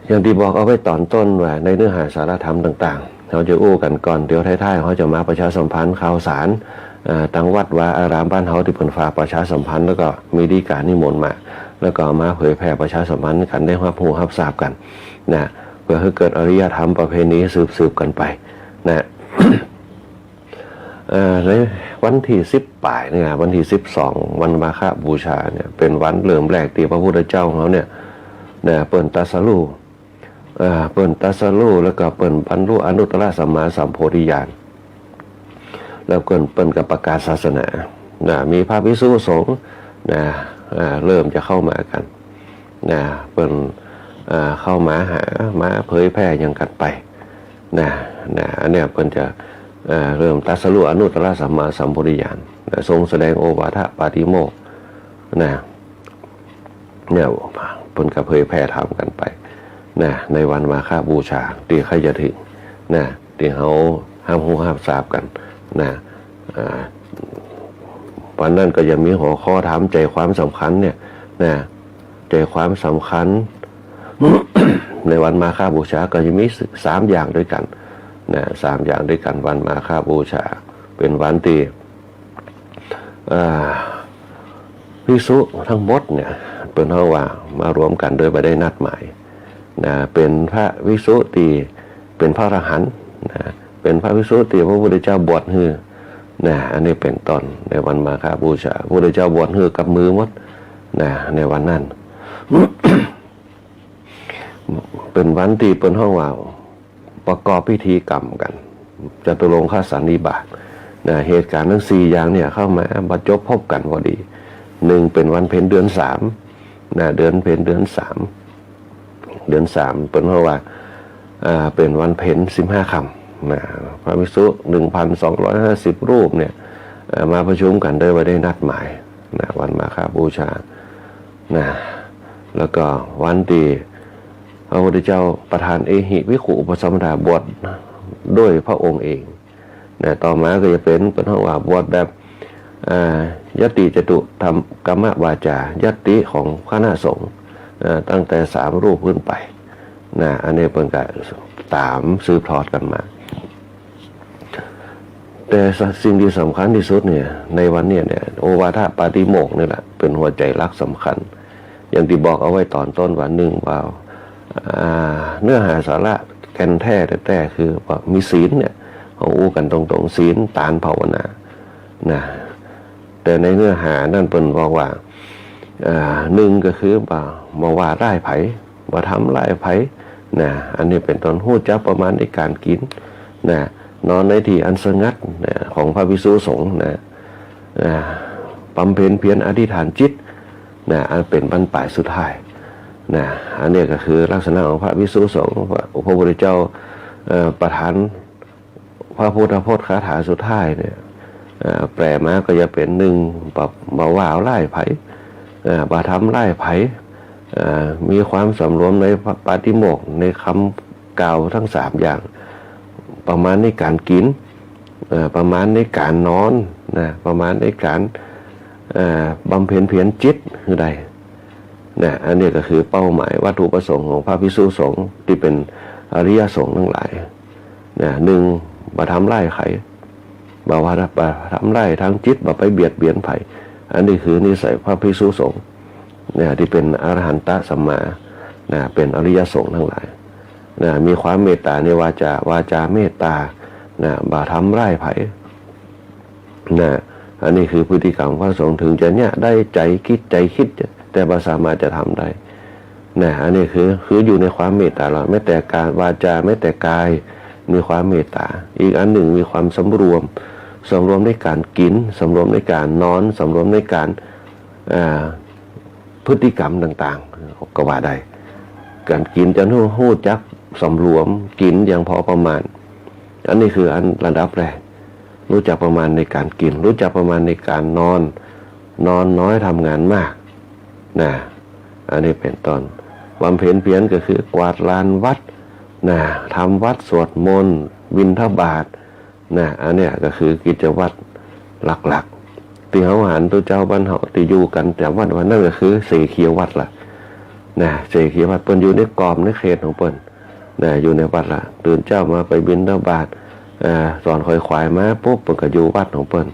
อย่างตี้บอกเอาไว้ต๋อนต้นว่าในเนื้อหาสาระธรรมต่างๆ เฮาจะอู้กั๋นก่อน เดี๋ยวท้ายๆ เฮาจะมาประชาสัมพันธ์ข่าวสาร เอ่อ ตางวัดวาอารามบ้านเฮาตี้เปิ้นฝากประชาสัมพันธ์ แล้วก็มีดีก๋านิมนต์มา แล้วก็มาเผยแผ่ประชาสัมพันธ์กั๋น ได้ฮับฮู้ฮับทราบกั๋น นะ เปื้อหื้อเกิดอารยธรรมประเพณีสืบๆ กั๋นไป นะ เอ่อ ในวันตี้สิบป๋ายเนี่ย วันตี้สิบสอง วันมาฆบูชาเนี่ย เป๋นวันเริ่มแรกตี้พระพุทธเจ้าของเฮาเนี่ย นะ เปิ้นตรัสรู้ เอ่อ เปิ้นตรัสรู้ แล้วก็เปิ้นบรรลุอนุตตรสัมมาสัมโพธิญาณ แล้วเปิ้น เปิ้นก็ประกาศศาสนา นะ มีพระภิกษุสงฆ์ นะ เอ่อ เริ่มจะเข้ามากั๋น นะ เปิ้น เอ่อ เข้ามาหา มาเผยแผ่หยังกั๋นไป นะ นะ อันเนี้ยเปิ้นจะ เอ่อ เริ่มตรัสรู้อนุตตรสัมมาสัมโพธิญาณ นะ ทรงแสดงโอวาทปาติโมกข์ นะ เนี่ย เปิ้นก็เผยแผ่ธรรมกั๋นไป นะ ในวันมาฆบูชา ตี้ใกล้จะเถิง นะ ตี้เฮาฮับฮู้ฮับทราบกั๋น นะ อ่า วันนั้นก็จะมีหัวข้อธรรม ใจ๋ความสำคัญเนี่ย นะ ใจ๋ความสำคัญ ในวันมาฆบูชาก็จะมีสามอย่างด้วยกั๋น นะ สามอย่างด้วยกั๋น วันมาฆบูชา เป๋นวันตี้ อ่า ภิกษุตังหมดเนี่ย เปิ้นฮ้องว่ามารวมกั๋นโดยบ่ได้นัดหมาย นะ เป๋นพระภิกษุตี้เป๋นพระอรหันต์ นะ เป๋นพระภิกษุตี้พระพุทธเจ้าบวชหื้อ นะ อันนี้เป๋นต้น ในวันมาฆบูชา พระพุทธเจ้าบวชหื้อกับมือหมด นะ ในวันนั้น เป๋นวันตี้เปิ้นฮ้องว่าประกอบพิธีกรรมกั๋น จตุรงคสันนิบาต นะ เหตุก๋ารณ์ตังสี่อย่างเนี่ยเข้ามาประจบพบกั๋นพอดี นึ่งเป๋นวันเพ็ญเดือนสาม นะ เดือนเพ็ญเดือนสาม เดือนสาม เปิ้นฮ้องว่า อ่า เป๋นวันเพ็ญสิบห้าค่ำ นะ พระภิกษุ หนึ่งพันสองร้อยห้าสิบ รูปเนี่ย เอ่อ มาประชุมกั๋นโดยบ่ได้นัดหมาย นะ วันมาฆบูชา นะ แล้วก็วันตี้พระพุทธเจ้าประทานเอหิภิกขุอุปสมบดาบวชด้วยพระองค์เอง นะ ต่อมาก็จะเป๋น เปิ้นฮ้องว่าบวชแบบ อ่า ยัตติจตุธรรมกรรมวาจา ยัตติของคณะสงฆ์ อ่า ตั้งแต่สามรูปขึ้นไป นะ อันนี้เปิ้นก็ต๋ามสืบทอดกั๋นมา แต่สิ่งตี้สำคัญตี้สุดเนี่ย ในวันเนี้ยเนี่ย โอวาทปาติโมกข์นี่แหละ เป๋นหัวใจ๋หลักสำคัญ อย่างตี้บอกเอาไว้ต๋อนต้นว่า นึ่งว่า อ่า เนื้อหาสาระแก่นแท้แต๊ๆ คือว่ามีศีลเนี่ย เฮาอู้กั๋นตรงๆ ศีล ตาน ภาวนา นะ แต่ในเนื้อหานั้นเปิ้นบอกว่า อ่า นึ่งก็คือว่าบ่ว่าร้ายใผ บ่ทำร้ายใผ นะ อันนี้เป๋นต้น ฮู้จักประมาณในก๋านกิ๋น นะ นอนในตี้อันสงัด นะ ของพระภิกษุสงฆ์ นะ นะ บำเพ็ญเพียรอธิษฐานจิต นะ อันเป๋นบั้นป๋ายสุดท้าย นะ อันนี้ก็คือลักษณะของพระภิกษุสงฆ์ พระพุทธเจ้า เอ่อ ประทานพระพุทธพจน์คาถาสุดท้ายเนี่ย เอ่อ แปลมาก็จะเป๋น นึ่ง บ่ บ่ว่าร้ายใผ เอ่อ บ่ทำร้ายใผ เอ่อ มีความสำรวมในปาติโมกข์ ในกำกล่าวตึงสามอย่าง ประมาณในก๋านกิ๋น เอ่อ ประมาณในก๋านนอน นะ ประมาณในก๋าน เอ่อ บำเพ็ญเพียรจิตหื้อได้ นะ อันนี้ก็คือเป้าหมายวัตถุประสงค์ของพระภิกษุสงฆ์ตี้เป๋นอริยสงฆ์ตังหลาย นะ นึ่ง บ่ทำร้ายใผ บ่ว่า บ่ทำร้ายตางจิต บ่ไปเบียดเบียนใผ อันนี้คือนิสัยพระภิกษุสงฆ์ นะ ตี้เป๋นอรหันตสัมมา นะ เป๋นอริยสงฆ์ตังหลาย นะ มีความเมตต๋าในวาจา วาจาเมตต๋า นะ บ่ทำร้ายใผ นะ อันนี้คือพฤติกรรมพระสงฆ์ ถึงจะเยียะได้ใจ๋กึ๊ดใจ๋กึ๊ด แต่บ่สามารถจะทำได้ นะ อันนี้คือ คืออยู่ในความเมตต๋าแล้ว แม้แต่ก๋านวาจา แม้แต่ก๋าย มีความเมตต๋า อีกอันนึ่งมีความสำรวม สำรวมในก๋านกิ๋น สำรวมในก๋านนอน สำรวมในก๋าน อ่า พฤติกรรมต่างๆ ก็ว่าได้ ก๋านกิ๋นจะฮู้ ฮู้จักสำรวม กิ๋นอย่างพอประมาณ อันนี้คืออันระดับแรก ฮู้จักประมาณในก๋านกิ๋น ฮู้จักประมาณในก๋านนอน นอนน้อยทำงานมาก นะ อันนี้เป๋นต้น บำเพ็ญเพียรก็คือกวาดลานวัด นะ ทำวัตร สวดมนต์ บิณฑบาต นะ อันเนี้ยก็คือกิจวัตรหลักๆ ตี้เฮาหันตุ๊เจ้าบ้านเฮาตี้อยู่กั๋นประจ๋ำวันๆ นั่นก็คือเสขียวัตรละ นะ เสขียวัตร เปิ้นอยู่ในกรอบในเขตของเปิ้น นะ อยู่ในวัตรละ ตื่นเจ๊ามาไปบิณฑบาต เอ่อ สอนขอยขวายมาปุ๊บ เปิ้นก็อยู่วัตรของเปิ้น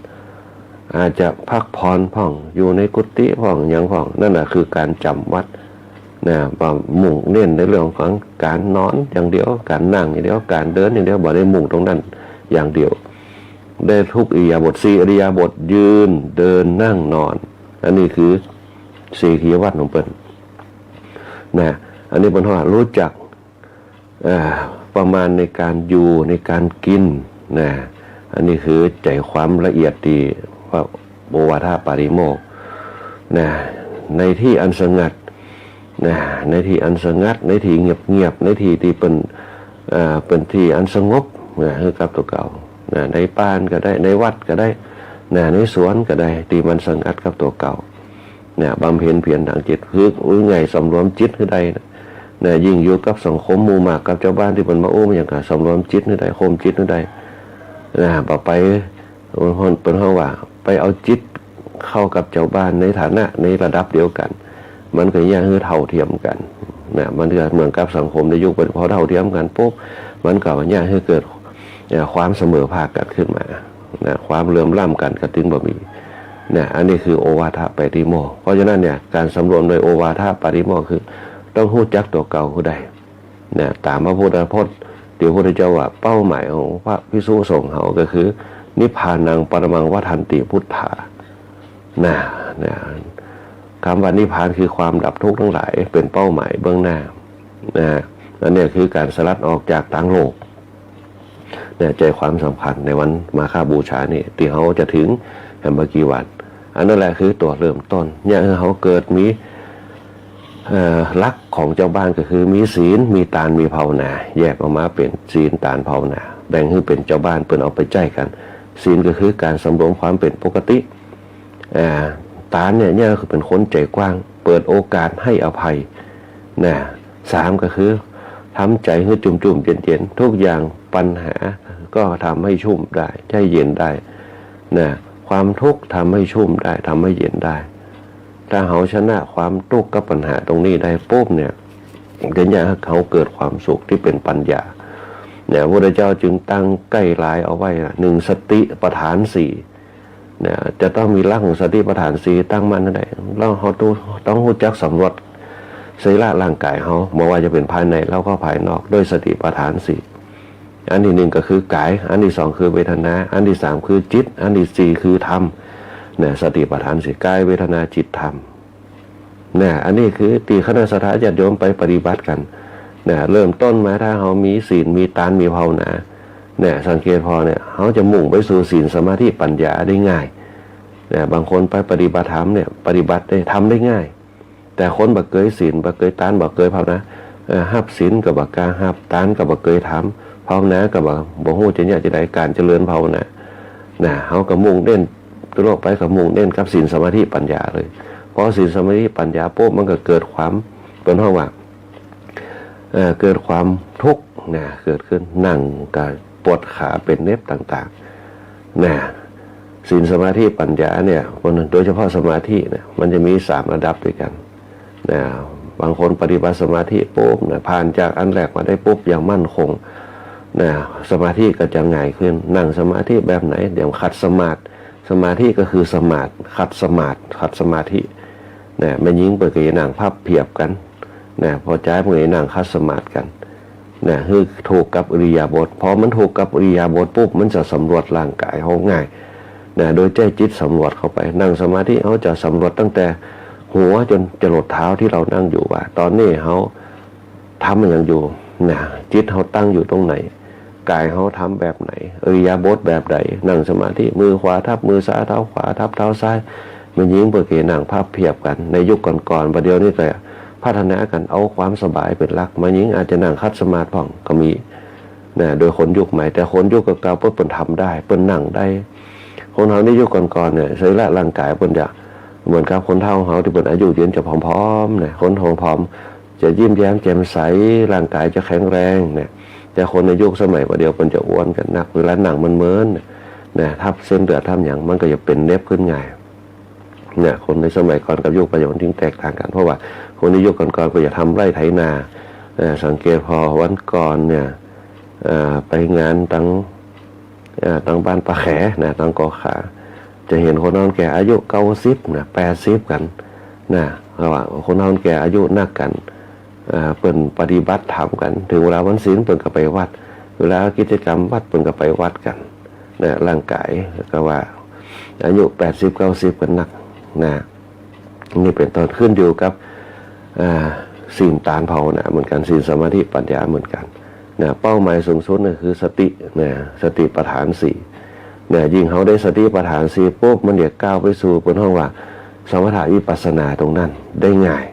อาจจะพักผ่อนพ่อง อยู่ในกุฏิพ่อง หยังพ่อง นั่นน่ะคือก๋านจ๋ำวัตร นะ บ่มุ่งเน้นในเรื่องของก๋านนอนอย่างเดียว ก๋านนั่งอย่างเดียว ก๋านเดินอย่างเดียว บ่ได้มุ่งตรงนั้นอย่างเดียว ได้ทุกอิริยาบถ สี่อิริยาบถ ยืน เดิน นั่ง นอน อันนี้คือเสขียวัตรของเปิ้น นะ อันนี้เปิ้นว่าฮู้จัก เอ่อ ประมาณในก๋านอยู่ ในก๋านกิ๋น นะ อันนี้คือใจ๋ความละเอียดตี้พระโอวาทปาติโมกข์ นะ ในตี้อันสงัด นะ ในตี้อันสงัด ในตี้เงียบๆ ในตี้ตี้เปิ้น เอ่อ เปิ้นตี้อันสงบ นะ หื้อกับตั๋วเก่า นะ ในป่าก็ได้ ในวัดก็ได้ นะ ในสวนก็ได้ ตี้มันสงัดกับตั๋วเก่า เนี่ย บำเพ็ญเพียรตางจิต คือ เอาง่าย สำรวมจิตหื้อได้นะ เนี่ย ยิ่งอยู่กับสังคมหมู่มาก กับจาวบ้านตี้เปิ้นบ่อู้หยังก็สำรวมจิตหื้อได้ ข่มจิตหื้อได้ นะ บ่ไป เปิ้นฮ้องว่า ไปเอาจิตเข้ากับจาวบ้านในฐานะ ในระดับเดียวกั๋น มันก็เยียะหื้อเท่าเทียมกั๋น นะ มันก็เหมือนกับสังคมในยุคปัจจุบัน พอเท่าเทียมกั๋นปุ๊บ มันก็เยียะหื้อเกิด เนี่ย ความเสมอภาคกั๋นขึ้นมา นะ ความเหลื่อมล้ำกั๋นก็ตึงบ่มี นะ อันนี้คือโอวาทปาติโมกข์ เพราะฉะนั้นเนี่ย ก๋านสำรวมโดยโอวาทปาติโมกข์คือ ต้องฮู้จักตั๋วเก่าหื้อได้ นะ ต๋ามพระพุทธพจน์ ตี้พระพุทธเจ้าว่า เป้าหมายของพระภิกษุสงฆ์เฮาก็คือ นิพพานังปรมังวัฏฏันติพุทธา นะ นะ กำว่านิพพานคือความดับทุกข์ตังหลาย เป๋นเป้าหมายเบื้องหน้า นะ อันเนี้ยคือก๋านสลัดออกจากตางโลก เนี่ย ใจ๋ความสำคัญในวันมาฆบูชานี่ ตี้เฮาจะเถิงแหมบ่กี่วัน อันนั้นแหละคือตั๋วเริ่มต้น เยียะหื้อเฮาเกิดมี เอ่อ หลักของจาวบ้านก็คือมีศีล มีตาน มีภาวนา แยกออกมาเป๋นศีล ตาน ภาวนา แบ่งหื้อเป๋นจาวบ้านเปิ้นเอาไปใจ๊กั๋น ศีลก็คือก๋านสำรวมความเป๋นปกติ อ่า ตานเนี่ย เนี่ยคือเป๋นคนใจ๋กว้าง เปิดโอกาสหื้ออภัย นะ สามก็คือทำใจ๋หื้อจุ่มๆ เย็นๆ ทุกอย่างปัญหาก็ทำให้ชุ่มได้ ให้เย็นได้ นะ ความทุกข์ทำให้ชุ่มได้ ทำให้เย็นได้ ถ้าเฮาชนะความทุกข์กับปัญหาตรงนี้ได้ปุ๊บเนี่ย จะเยียะหื้อเฮาเกิดความสุขตี้เป๋นปัญญา เนี่ย พระพุทธเจ้าจึงตั้งไกด์ไลน์เอาไว้นะ นึ่ง สติปัฏฐานสี่ เนี่ย จะต้องมีหลักของสติปัฏฐานสี่ตั้งมั่นหื้อได้ แล้วเฮาต้อง ต้องฮู้จักสำรวจสรีระร่างก๋ายเฮา บ่ว่าจะเป๋นภายในแล้วก็ภายนอก ด้วยสติปัฏฐานสี่ อันตี้นึ่งก็คือก๋าย อันตี้สองคือเวทนา อันตี้สามคือจิต อันตี้สี่คือธรรม เนี่ย สติปัฏฐานสี่ ก๋าย เวทนา จิต ธรรม เนี่ย อันนี้คือตี้คณะศรัทธาญาติโยมไปปฏิบัติกั๋น เนี่ย เริ่มต้นมาถ้าเฮามีศีล มีตาน มีภาวนา เนี่ย สังเกตผ่อเนี่ย เฮาจะมุ่งไปสู่ศีล สมาธิ ปัญญาได้ง่าย นะ บางคนไปปฏิบัติธรรมเนี่ย ปฏิบัติได้ ทำได้ง่าย แต่คนบ่เกยศีล บ่เกยตาน บ่เกยภาวนา เอ่อ ฮับศีลก็บ่กล้าฮับ ตานก็บ่เกยทำ ภาวนาก็บ่ บ่ฮู้จะเยียะจะใด ก๋านเจริญภาวนา นะ เฮาก็มุ่งเน้น ทั่วไปก็มุ่งเน้นกับศีลสมาธิปัญญาเลย พอศีลสมาธิปัญญาปุ๊บ มันก็เกิดความ เปิ้นฮ้องว่า เอ่อ เกิดความทุกข์นะ เกิดขึ้น นั่งก็ปวดขา เป๋นเน็บต่างๆ นะ ศีลสมาธิปัญญาเนี่ย โดยเฉพาะสมาธิเนี่ย มันจะมีสามระดับด้วยกัน นะ บางคนปฏิบัติสมาธิปุ๊บนะ ผ่านจากอันแรกมาได้ปุ๊บ อย่างมั่นคง นะ สมาธิก็จะง่ายขึ้น นั่งสมาธิแบบไหน เดี๋ยวขัดสมาธิ สมาธิก็คือสมาธิ ขัดสมาธิ ขัดสมาธิ นะ แม่ญิงเปิ้นก็จะนั่งพับเพียบกั๋น นะ พ่อจายเปิ้นก็จะนั่งขัดสมาธิกั๋น นะ หื้อถูกกับอิริยาบถ พอมันถูกกับอิริยาบถปุ๊บ มันจะสำรวจร่างก๋ายเฮาง่าย นะ โดยใจ๊จิตสำรวจเข้าไป นั่งสมาธิเฮาจะสำรวจตั้งแต่หัวจ๋นจะหลดเท้าตี้เฮานั่งอยู่ว่า ต๋อนนี้เฮาทำอะหยังอยู่ นะ จิตเฮาตั้งอยู่ตรงไหน ก๋ายเฮาทำแบบไหน อิริยาบถแบบใด นั่งสมาธิ มือขวาทับมือซ้าย เท้าขวาทับเท้าซ้าย แม่ญิงเปิ้นก็จะนั่งพับเพียบกั๋น ในยุคก่อนๆ บ่าเดี่ยวนี้ก็พัฒนากั๋นเอาความสบายเป๋นหลัก แม่ญิงอาจจะนั่งขัดสมาธิพ่องก็มี นะ โดยคนยุคใหม่ แต่คนยุคเก่าๆ เปิ้น เปิ้นทำได้ เปิ้นนั่งได้ คนเฮาในยุคก่อนๆ เนี่ย สรีระร่างก๋ายเปิ้นจะเหมือนกับคนเฒ่าเฮาตี้เปิ้นอายุยืนจะผอมๆ นะ คนผอมๆ จะยิ้มแย้มแจ่มใส ร่างก๋ายจะแข็งแรงนะ แต่คนในยุคสมัยบ่าเดี่ยวเปิ้นจะอ้วนกั๋นนัก เวลานั่งมันเมินนะ ทับเส้นเลือดทับหยัง มันก็จะเป๋นเน็บขึ้นง่าย เนี่ย คนในสมัยก่อนกับยุคปัจจุบันจึงแตกต่างกั๋น เพราะว่าคนในยุคก่อนๆ ก็จะทำไร่ไถนา เอ่อ สังเกตผ่อวันก่อนเนี่ย เอ่อ ไปงานตัง เอ่อ ตังบ้านป้าแขนะ ตังก่อขา จะหันคนเฒ่าคนแก่อายุเก้าสิบนะ แปดสิบกั๋นนะ เพราะว่าคนเฒ่าคนแก่อายุนักกั๋น เอ่อ เปิ้นปฏิบัติธรรมกั๋น ถึงเวลาวันศีลเปิ้นก็ไปวัด เวลากิจกรรมวัดเปิ้นก็ไปวัดกั๋น นะ ร่างก๋ายก็ว่าอายุแปดสิบเก้าสิบกั๋นนัก นะ นี่เป๋นต้น ขึ้นอยู่กับ อ่า ศีลตานภาวนาเหมือนกั๋น ศีลสมาธิปัญญาเหมือนกั๋น นะ เป้าหมายสูงสุดนี่คือสติ นะ สติปัฏฐานสี่ นะ ยิ่งเฮาได้สติปัฏฐานสี่ปุ๊บ มันจะก้าวไปสู่ เปิ้นฮ้องว่า สมถะวิปัสสนาตรงนั้นได้ง่าย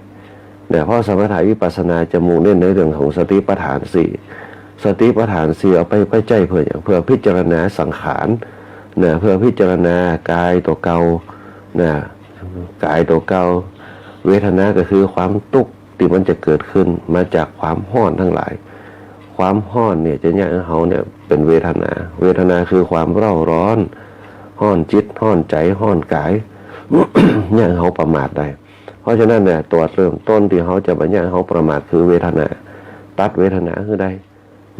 เนี่ย เพราะสมถะวิปัสสนาจะมุ่งเน้นในเรื่องของสติปัฏฐานสี่ สติปัฏฐานสี่เอาไป ไปใจ๊เปื้อหยัง เปื้อพิจารณาสังขาร เนี่ย เปื้อพิจารณากายตั๋วเก่า เนี่ย กายตั๋วเก่า เวทนาก็คือความตุ๊กข์ตี้มันจะเกิดขึ้นมาจากความฮ้อนตังหลาย ความฮ้อนเนี่ยจะเยียะหื้อเฮาเนี่ยเป๋นเวทนา เวทนาคือความเร่าร้อน ฮ้อนจิต ฮ้อนใจ๋ ฮ้อนก๋าย เยียะหื้อเฮาประมาทได้ เพราะฉะนั้นเนี่ย ตั๋วเริ่มต้นตี้เฮาจะบ่เยียะหื้อเฮาประมาทคือเวทนา ตัดเวทนาหื้อได้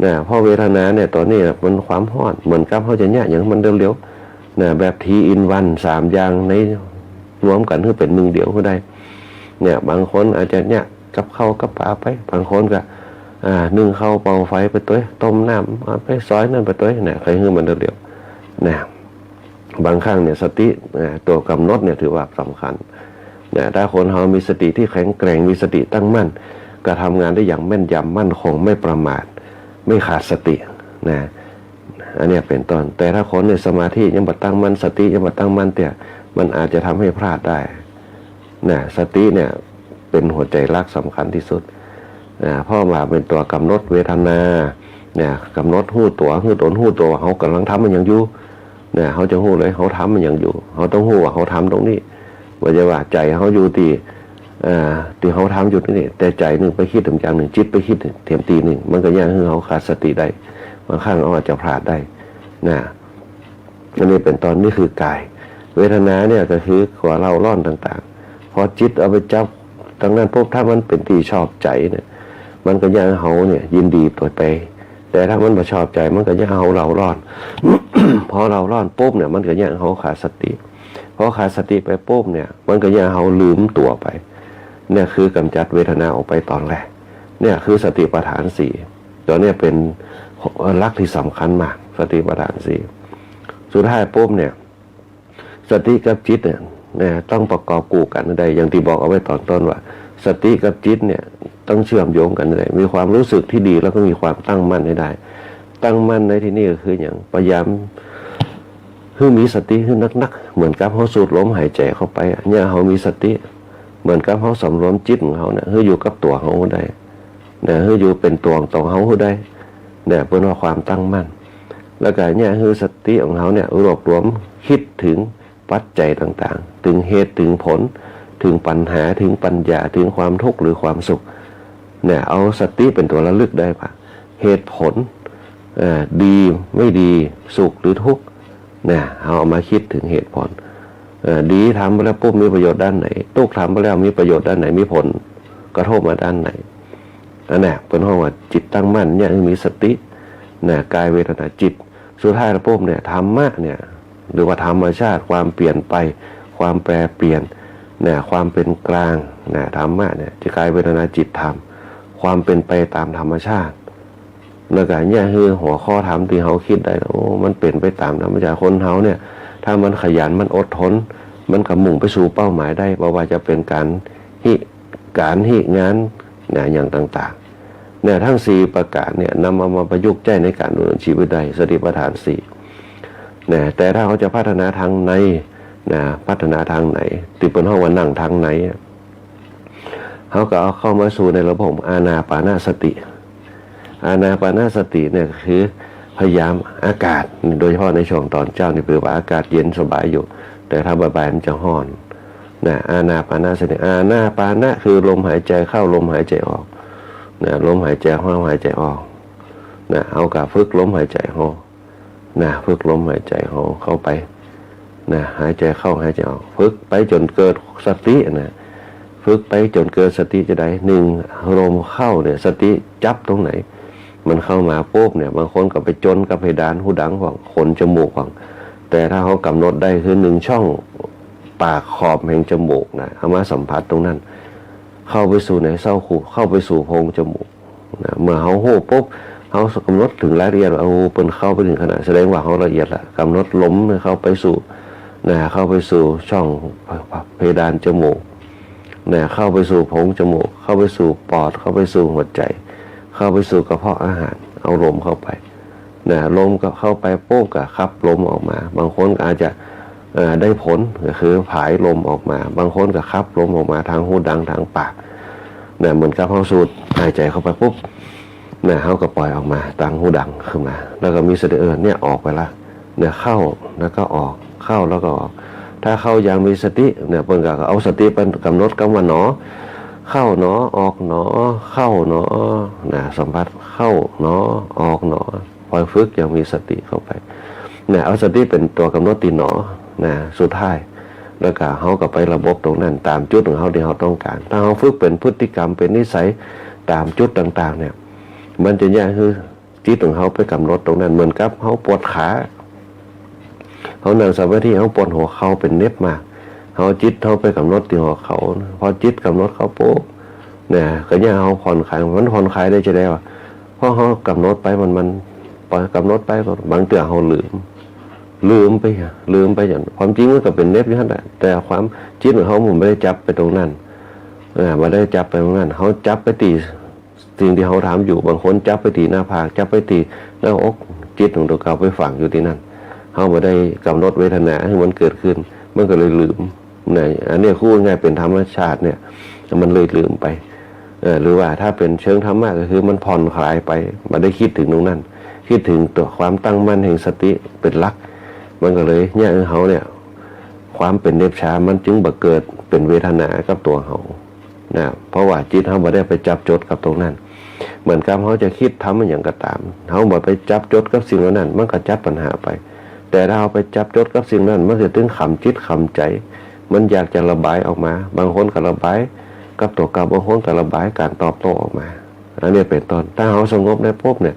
นะ เพราะเวทนาเนี่ย ต๋อนนี้มันความฮ้อน เหมือนกับเฮาจะเยียะหยังหื้อมันเร็วๆ นะ แบบ three in one สามอย่างในรวมกั๋นหื้อเป๋นนึ่งเดียวหื้อได้ เนี่ย บางคนอาจจะเยียะกับข้าวกับป๋าไป บางคนก็ อ่า นึ่งข้าวเป่าไฟไปตวย ต้มน้ำเอาไปซอยนั่นไปตวย นะ ใค่หื้อมันเร็วๆ นะ บางครั้งเนี่ยสติ อ่า ตั๋วกำหนดเนี่ยถือว่าสำคัญ นะ ถ้าคนเฮามีสติตี้แข็งแกร่ง มีสติตั้งมั่น ก็ทำงานได้อย่างแม่นยำ มั่นคง ไม่ประมาท ไม่ขาดสติ นะ อันเนี้ยเป๋นต้น แต่ถ้าคนเนี่ยสมาธิยังบ่ตั้งมั่น สติยังบ่ตั้งมั่นเตื้อ มันอาจจะทำให้พลาดได้ นะ สติเนี่ยเป๋นหัวใจ๋หลักสำคัญตี้สุด นะ เพราะว่าเป๋นตั๋วกำหนดเวทนา นะ กำหนดฮู้ตั๋ว ฮู้ต๋น ฮู้ตั๋วว่าเฮากำลังทำอะหยังอยู่ นะ เฮาจะฮู้เลย เฮาทำอะหยังอยู่ เฮาต้องฮู้ว่าเฮาทำตรงนี้ บ่ใจ้ว่าใจ๋เฮาอยู่ตี้ เอ่อ ตี้เฮาทำอยู่นี่ แต่ใจ๋นึ่งไปกึ๊ดแถมอย่างนึ่ง จิตไปกึ๊ดแถมตี้นึ่ง มันก็เยียะหื้อเฮาขาดสติได้ บางครั้งเฮาอาจจะพลาดได้ นะ อันนี้เป๋นต้น นี่คือกาย เวทนาเนี่ยก็คือความเร่าร้อนต่างๆ พอจิตเอาไปจับตรงนั้นปุ๊บ ถ้ามันเป๋นตี้ชอบใจ๋เนี่ย มันก็เยียะหื้อเฮาเนี่ยยินดีตั๋วไป แต่ถ้ามันบ่ชอบใจ๋ มันก็เยียะหื้อเฮาเร่าร้อน พอเร่าร้อนปุ๊บเนี่ย มันก็เยียะหื้อเฮาขาดสติ พอขาดสติไปปุ๊บเนี่ย มันก็เยียะหื้อเฮาลืมตั๋วไป เนี่ยคือกำจัดเวทนาออกไปต๋อนแรก เนี่ยคือสติปัฏฐานสี่ ตั๋วเนี่ยเป๋นหลักตี้สำคัญมาก สติปัฏฐานสี่ สุดท้ายปุ๊บเนี่ย สติกับจิตเนี่ย นะ ต้องประกอบคู่กั๋นหื้อได้ อย่างตี้บอกเอาไว้ต๋อนต้นว่า สติกับจิตเนี่ยต้องเชื่อมโยงกั๋นหื้อได้ มีความรู้สึกตี้ดี แล้วก็มีความตั้งมั่นหื้อได้ ตั้งมั่นในตี้นี่ก็คือหยัง พยายาม หื้อมีสติหื้อนักๆ เหมือนกับเฮาสูดลมหายใจ๋เข้าไปอะ เนี่ยเฮามีสติ เหมือนกับเฮาสำรวมจิตของเฮาเนี่ย หื้ออยู่กับตั๋วเฮาได้ นะ หื้ออยู่เป๋นตั๋วตั๋วเฮาหื้อได้ เนี่ย เปิ้นว่าความตั้งมั่น แล้วก็เนี่ยหื้อสติของเฮาเนี่ยรวบรวมกึ๊ดเถิงปัจจัยต่างๆ เถิงเหตุเถิงผล เถิงปัญหา เถิงปัญญา เถิงความทุกข์หรือความสุข เนี่ย เอาสติเป๋นตั๋วระลึกได้ว่า เหตุผล เอ่อ ดีไม่ดี สุขหรือทุกข์ เนี่ย เฮาเอามากึ๊ดเถิงเหตุผล เอ่อ ดีทำไปแล้วปุ๊บมีประโยชน์ด้านไหน ทุกข์ทำไปแล้วมีประโยชน์ด้านไหน มีผลกระทบมาด้านไหน อันเนี้ยเปิ้นฮ้องว่าจิตตั้งมั่น เนี่ย มีสติ เนี่ย กายเวทนาจิต สุดท้ายแล้วปุ๊บเนี่ย ธรรมะเนี่ย หรือว่าธรรมชาติ ความเปลี่ยนไป ความแปรเปลี่ยน เนี่ย ความเป๋นกลาง เนี่ย ธรรมะเนี่ย จิตกายเวทนาจิตธรรม ความเป๋นไปต๋ามธรรมชาติ แล้วก็เนี่ยหื้อหัวข้อธรรมตี้เฮากึ๊ดได้ โอ้ มันเป๋นไปต๋ามธรรมชาติ คนเฮาเนี่ย ถ้ามันขยัน มันอดทน มันก็มุ่งไปสู่เป้าหมายได้ บ่ว่าจะเป๋นก๋านฮิ ก๋านฮิงาน นะ อย่างต่างๆ เนี่ย ตึงสี่ประก๋านเนี่ย นำเอามาประยุกต์ใจ๊ในก๋านดำเนินจีวิตได้ สติปัฏฐานสี่ นะ แต่ถ้าเฮาจะพัฒนาตางใน นะ พัฒนาตางใน ตี้เปิ้นฮ้องว่านั่งตางในอะ เฮาก็เอาเข้ามาสู่ในระบบอานาปานสติ อานาปานสติเนี่ยคือพยายามอากาศ โดยเฉพาะในช่วงต๋อนเจ๊านี่ ถือว่าอากาศเย็นสบายอยู่ แต่ถ้าบ่ายๆ มันจะฮ้อน นะ อานาปานสติ อานาปานะคือลมหายใจ๋เข้า ลมหายใจ๋ออก นะ ลมหายใจ๋เข้า หายใจ๋ออก นะ เฮาก็ฝึกลมหายใจ๋เข้า นะ ฝึกลมหายใจ๋เข้า เข้าไป นะ หายใจ๋เข้า หายใจ๋ออก ฝึกไปจ๋นเกิดสติ นะ ฝึกไปจ๋นเกิดสติจะได้ นึ่ง ลมเข้าเนี่ย สติจับตรงไหน มันเข้ามาปุ๊บเนี่ย บางคนก็ไปจนกับเพดานหูดังพ่อง ขนจมูกพ่อง แต่ถ้าเฮากำหนดได้คือนึ่งช่องปากขอบแห่งจมูกนะ เอามาสัมผัสตรงนั้น เข้าไปสู่ในเส้าหู เข้าไปสู่โพรงจมูก นะ เมื่อเฮาฮู้ปุ๊บ เฮากำหนดเถิงรายละเอียดว่า โอ้ เปิ้นเข้าไปเถิงขนาด แสดงว่าเฮาละเอียดละ กำหนดลมเข้าไปสู่ นะ เข้าไปสู่ช่องเพดานจมูก นะ เข้าไปสู่โพรงจมูก เข้าไปสู่ปอด เข้าไปสู่หัวใจ๋ เข้าไปสู่กระเพาะอาหาร เอาลมเข้าไป นะ ลมก็เข้าไปปุ๊บก็ขับลมออกมา บางคนก็อาจจะ เอ่อ ได้ผลก็คือผายลมออกมา บางคนก็ขับลมออกมาตางหูดังตางปาก นะ เหมือนกับเฮาสูดหายใจ๋เข้าไปปุ๊บ นะ เฮาก็ปล่อยออกมาตางหูดังขึ้นมา แล้วก็มีสติ เออ เนี่ยออกไปละ เนี่ยเข้าแล้วก็ออก เข้าแล้วก็ออก ถ้าเข้าอย่างมีสติ เนี่ย เปิ้นก็เอาสติไปกำหนดกำว่าหนอ เข้าหนอ ออกหนอ เข้าหนอ นะ สัมผัสเข้าหนอ ออกหนอ คอยฝึกอย่างมีสติเข้าไป เนี่ย เอาสติเป๋นตั๋วกำหนดตี้หนอ นะ สุดท้าย แล้วก็เฮาก็ไประบบตรงนั้น ต๋ามจุดของเฮาตี้เฮาต้องก๋าน ถ้าเฮาฝึกเป๋นพฤติกรรม เป๋นนิสัย ต๋ามจุดต่างๆ เนี่ย มันจะเยียะหื้อจิตของเฮาไปกำหนดตรงนั้น เหมือนกับเฮาปวดขา เฮานั่งสมาธิ เฮาปวดหัวเข่าเป๋นเน็บมา เฮาจิตเฮาไปกำหนดตี้หัวเข่า พอจิตกำหนดเข้าปุ๊บ เนี่ย ก็เยียะเฮาผ่อนคลาย มันผ่อนคลายได้จะได้วะ เพราะเฮากำหนดไปมัน มัน พอกำหนดไปก็บางเตื้อเฮาลืม ลืมไปอะ ลืมไปอย่าง ความจริงมันก็เป๋นเน็บอยู่หั้นแหละ แต่ความจิตของเฮามันบ่ได้จับไปตรงนั้น เออ บ่ได้จับไปตรงนั้น เฮาจับไปตี้สิ่งตี้เฮาทำอยู่ บางคนจับไปตี้หน้าผาก จับไปตี้หน้าอก จิตของตั๋วเก่าไปฝังอยู่ตี้นั่น เฮาบ่ได้กำหนดเวทนาหื้อมันเกิดขึ้น มันก็เลยลืม นะ อันเนี้ยคือง่ายๆ เป๋นธรรมชาติเนี่ย มันเลยลืมไป เออ หรือว่าถ้าเป๋นเชิงธรรมะก็คือมันผ่อนคลายไป บ่ได้กึ๊ดเถิงตรงนั้น กึ๊ดเถิงตั๋วความตั้งมั่นแห่งสติเป๋นหลัก มันก็เลยเยียะหื้อเฮาเนี่ย ความเป๋นเน็บชามันจึงบ่เกิดเป๋นเวทนากับตั๋วเฮา นะ เพราะว่าจิตเฮาบ่ได้ไปจับจดกับตรงนั้น เหมือนกับเฮาจะกึ๊ดทำอะหยังก็ต๋าม เฮาบ่ไปจับจดกับสิ่งเหล่านั้น มันก็จัดปัญหาไป แต่ถ้าเฮาไปจับจดกับสิ่งนั้น มันจะตึงขำจิตขำใจ๋ มันอยากจะระบายออกมา บางคนก็ระบายกับตั๋วเก่า บางคนก็ระบายก๋านตอบโต้ออกมา อันเนี้ยเป๋นต้น ถ้าเฮาสงบได้ปุ๊บเนี่ย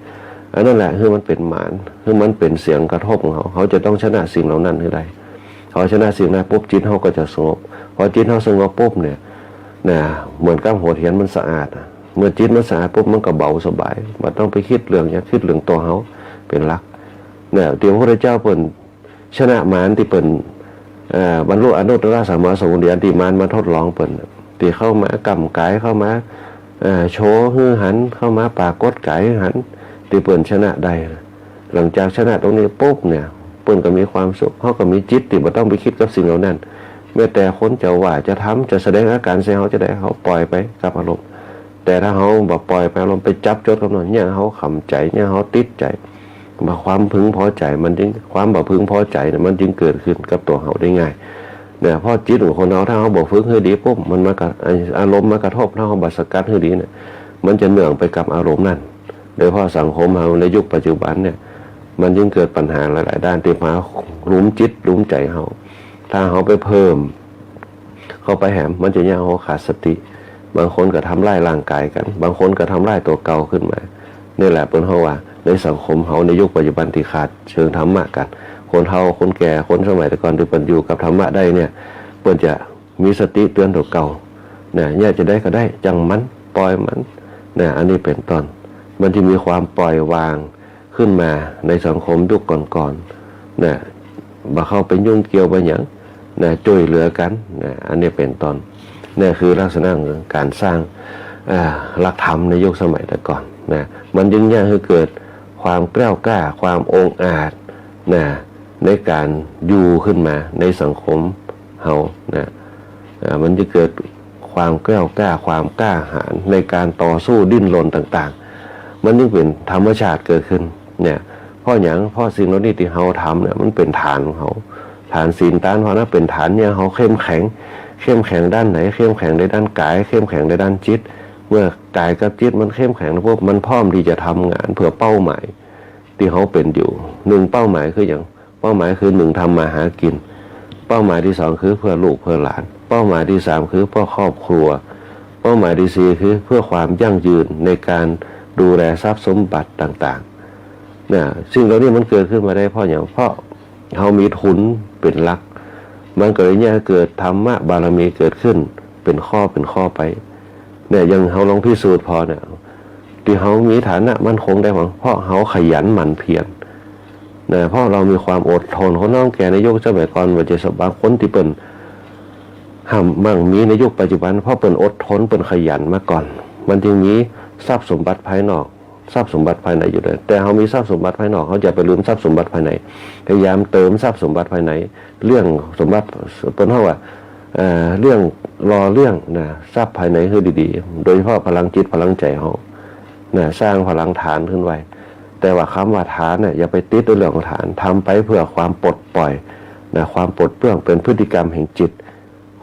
อันนั้นแหละ หื้อมันเป๋นมาร หื้อมันเป๋นเสียงกระทบของเฮา เฮาจะต้องชนะสิ่งเหล่านั้นหื้อได้ พอชนะสิ่งนั้นปุ๊บ จิตเฮาก็จะสงบ พอจิตเฮาสงบปุ๊บเนี่ย นะ เหมือนกับหัวเตียนมันสะอาดอะ เมื่อจิตมันสะอาดปุ๊บ มันก็เบาสบาย บ่ต้องไปกึ๊ดเรื่องหยัง กึ๊ดเรื่องตั๋วเฮาเป๋นหลัก เนี่ย ตี้พระพุทธเจ้าเปิ้นชนะมารตี้เปิ้น เอ่อ บรรลุอนุตตรสัมมาสัมโพธิญาณ ตี้มารมาทดลองเปิ้น ตี้เข้ามาก้ำก๋าย เข้ามา เอ่อ โชว์หื้อหัน เข้ามาปรากฏก๋ายหื้อหัน ตี้เปิ้นชนะได้ หลังจากชนะตรงนี้ปุ๊บเนี่ย เปิ้นก็มีความสุข เฮาก็มีจิตตี้บ่ต้องไปกึ๊ดกับสิ่งเหล่านั้น แม้แต่คนจะว่าจะทำจะแสดงอาก๋านใส่เฮาจาใด เฮาปล่อยไปกับอารมณ์ แต่ถ้าเฮาบ่ปล่อยไปอารมณ์ ไปจับจดกำหนด เนี่ยเฮาขำใจ๋ เนี่ยเฮาติดใจ๋ บ่ความพึงพอใจ๋มันจึง ความบ่พึงพอใจ๋เนี่ยมันจึงเกิดขึ้นกับตั๋วเฮาได้ง่ายนะ เพราะจิตของคนเฮาถ้าเฮาบ่ฝึกหื้อดีปุ๊บ มันมากระ อารมณ์มากระทบ ถ้าเฮาบ่สกัดหื้อดีเนี่ย มันจะเนื่องไปกับอารมณ์นั้น โดยเฉพาะสังคมเฮาในยุคปัจจุบันเนี่ย มันจึงเกิดปัญหาหลายๆ ด้านตี้มาหลุมจิตหลุมใจ๋เฮา ถ้าเฮาไปเพิ่ม เข้าไปแหม มันจะเยียะเฮาขาดสติ บางคนก็ทำร้ายร่างก๋ายกั๋น บางคนก็ทำร้ายตั๋วเก่าขึ้นมา นี่แหละเปิ้นฮ้องว่าในสังคมเฮาในยุคปัจจุบันตี้ขาดเชิงธรรมะกั๋น คนเฒ่าคนแก่คนสมัยแต่ก่อนตี้เปิ้นอยู่กับธรรมะได้เนี่ย เปิ้นจะมีสติเตือนตั๋วเก่านะ เยียะจาใดก็ได้ จั่งมัน ปล่อยมันนะ อันนี้เป๋นต้น มันจะมีความปล่อยวาง ขึ้นมาในสังคมยุคก่อนๆ นะ บ่เข้าไปยุ่งเกี่ยวบ่หยังนะ จ้วยเหลือกั๋นนะ อันนี้เป๋นต้น นี่คือลักษณะของก๋านสร้าง อ่า หลักธรรมในยุคสมัยแต่ก่อนนะ มันจึงเยียะหื้อเกิดความแกล้วกล้า ความองอาจนะ ในก๋านอยู่ขึ้นมาในสังคมเฮานะ อ่า มันจะเกิดความแกล้วกล้า ความกล้าหาญในก๋านต่อสู้ดิ้นรนต่างๆ มันจึงเป๋นธรรมชาติเกิดขึ้นเนี่ย เพราะหยัง เพราะสิ่งเหล่านี้ตี้เฮาทำเนี่ย มันเป๋นฐานของเฮา ฐานศีล ทาน ภาวนา เป๋นฐานเยียะเฮาเข้มแข็ง เข้มแข็งด้านไหน เข้มแข็งในด้านก๋าย เข้มแข็งในด้านจิต เมื่อก๋ายกับจิตมันเข้มแข็งแล้วปุ๊บ มันพร้อมตี้จะทำงานเพื่อเป้าหมายตี้เฮาเป๋นอยู่ นึ่งเป้าหมายคือหยัง เป้าหมายคือนึ่งทำมาหากิ๋น เป้าหมายตี้สองคือเพื่อลูกเพื่อหลาน เป้าหมายตี้สามคือเพื่อครอบครัว เป้าหมายตี้สี่คือเพื่อความยั่งยืนในก๋านดูแลทรัพย์สมบัติต่างๆ นะ สิ่งเหล่านี้มันเกิดขึ้นมาได้เพราะหยัง เพราะเฮามีทุนเป๋นหลัก มันก็เลยเยียะหื้อเกิดธรรมะบารมีเกิดขึ้นเป๋นข้อเป๋นข้อไป เนี่ย อย่างเฮาลองพิสูจน์ผ่อเนี่ย ตี้เฮามีฐานะมั่นคงได้หวัง เพราะเฮาขยันหมั่นเพียรนะ เพราะเฮามีความอดทน คนเฒ่าแก่ในยุคสมัยก่อน บ่ใจ้บางคนตี้เปิ้นฮ่ำมั่งมีในยุคปัจจุบัน เพราะเปิ้นอดทน เปิ้นขยันมาก่อน มันจึงมีทรัพย์สมบัติภายนอก ทรัพย์สมบัติภายในอยู่ด้วย แต่เฮามีทรัพย์สมบัติภายนอก เฮาจะไปลืมทรัพย์สมบัติภายใน พยายามเติมทรัพย์สมบัติภายใน เลี้ยงสมบัติ เปิ้นฮ้องว่า เอ่อ เลี้ยง หล่อเลี้ยงนะ ทรัพย์ภายในหื้อดีๆ โดยเฉพาะพลังจิตพลังใจ๋เฮานะ สร้างพลังทานขึ้นไว้ แต่ว่าคำว่าทานเนี่ย อย่าไปติดในเรื่องของทาน ทำไปเพื่อความปลดปล่อยนะ ความปลดเปลื้อง เป๋นพฤติกรรมแห่งจิต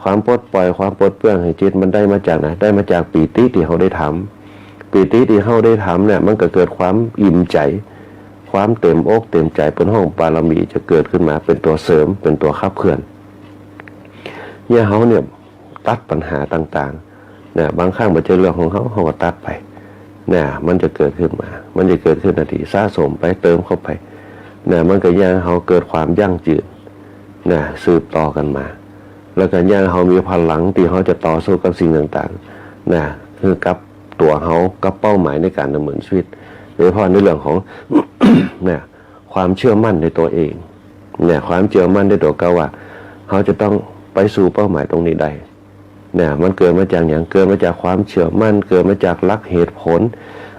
ความปลดปล่อย ความปลดเปลื้องแห่งจิต มันได้มาจากไหน ได้มาจากปีติตี้เฮาได้ทำ ปีติตี้เฮาได้ทำเนี่ย มันก็เกิดความอิ่มใจ๋ ความเต็มอกเต็มใจ๋ เปิ้นฮ้องบารมีจะเกิดขึ้นมาเป๋นตั๋วเสริม เป๋นตั๋วขับเคลื่อน เยียะเฮาเนี่ยตัดปัญหาต่างๆ นะ บางครั้งบ่ใจ้เรื่องของเฮา เฮาก็ตัดไป นะ มันจะเกิดขึ้นมา มันจะเกิดขึ้นทันที สะสมไป เติมเข้าไป นะ มันก็เยียะหื้อเฮาเกิดความยั่งยืน นะ สืบต่อกั๋นมา แล้วก็เยียะหื้อเฮามีพลังตี้เฮาจะต่อสู้กับสิ่งต่างๆ นะ คือกับตั๋วเฮา กับเป้าหมายในก๋านดำเนินชีวิต โดยเฉพาะในเรื่องของ นะ ความเชื่อมั่นในตั๋วเอง เนี่ย ความเชื่อมั่นในตั๋วเก่าว่า เฮาจะต้องไปสู่เป้าหมายตรงนี้ได้ เนี่ย มันเกิดมาจากหยัง เกิดมาจากความเชื่อมั่น เกิดมาจากหลักเหตุผล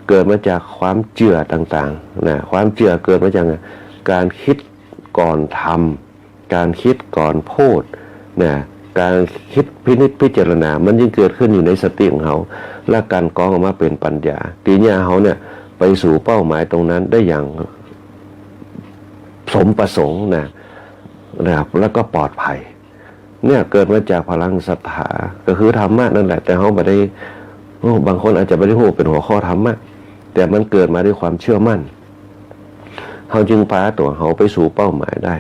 เกิดมาจากความเจื้อต่างๆ นะ ความเจื้อเกิดมาจากหยัง ก๋านกึ๊ดก่อนทำ ก๋านกึ๊ดก่อนพูด นะ ก๋านกึ๊ดพินิจพิจารณา มันจึงเกิดขึ้นอยู่ในสติของเฮา และกลั่นกรองออกมาเป๋นปัญญา ตี้เยียะหื้อเฮาเนี่ย ไปสู่เป้าหมายตรงนั้นได้อย่างสมประสงค์นะ นะครับ แล้วก็ปลอดภัย เนี่ย เกิดมาจากพลังศรัทธา ก็คือธรรมะนั่นแหละ แต่เฮาบ่ได้ โอ้ บางคนอาจจะบ่ได้ฮู้เป๋นหัวข้อธรรมะ แต่มันเกิดมาด้วยความเชื่อมั่น เฮาจึงปาตั๋วเฮาไปสู่เป้าหมายได้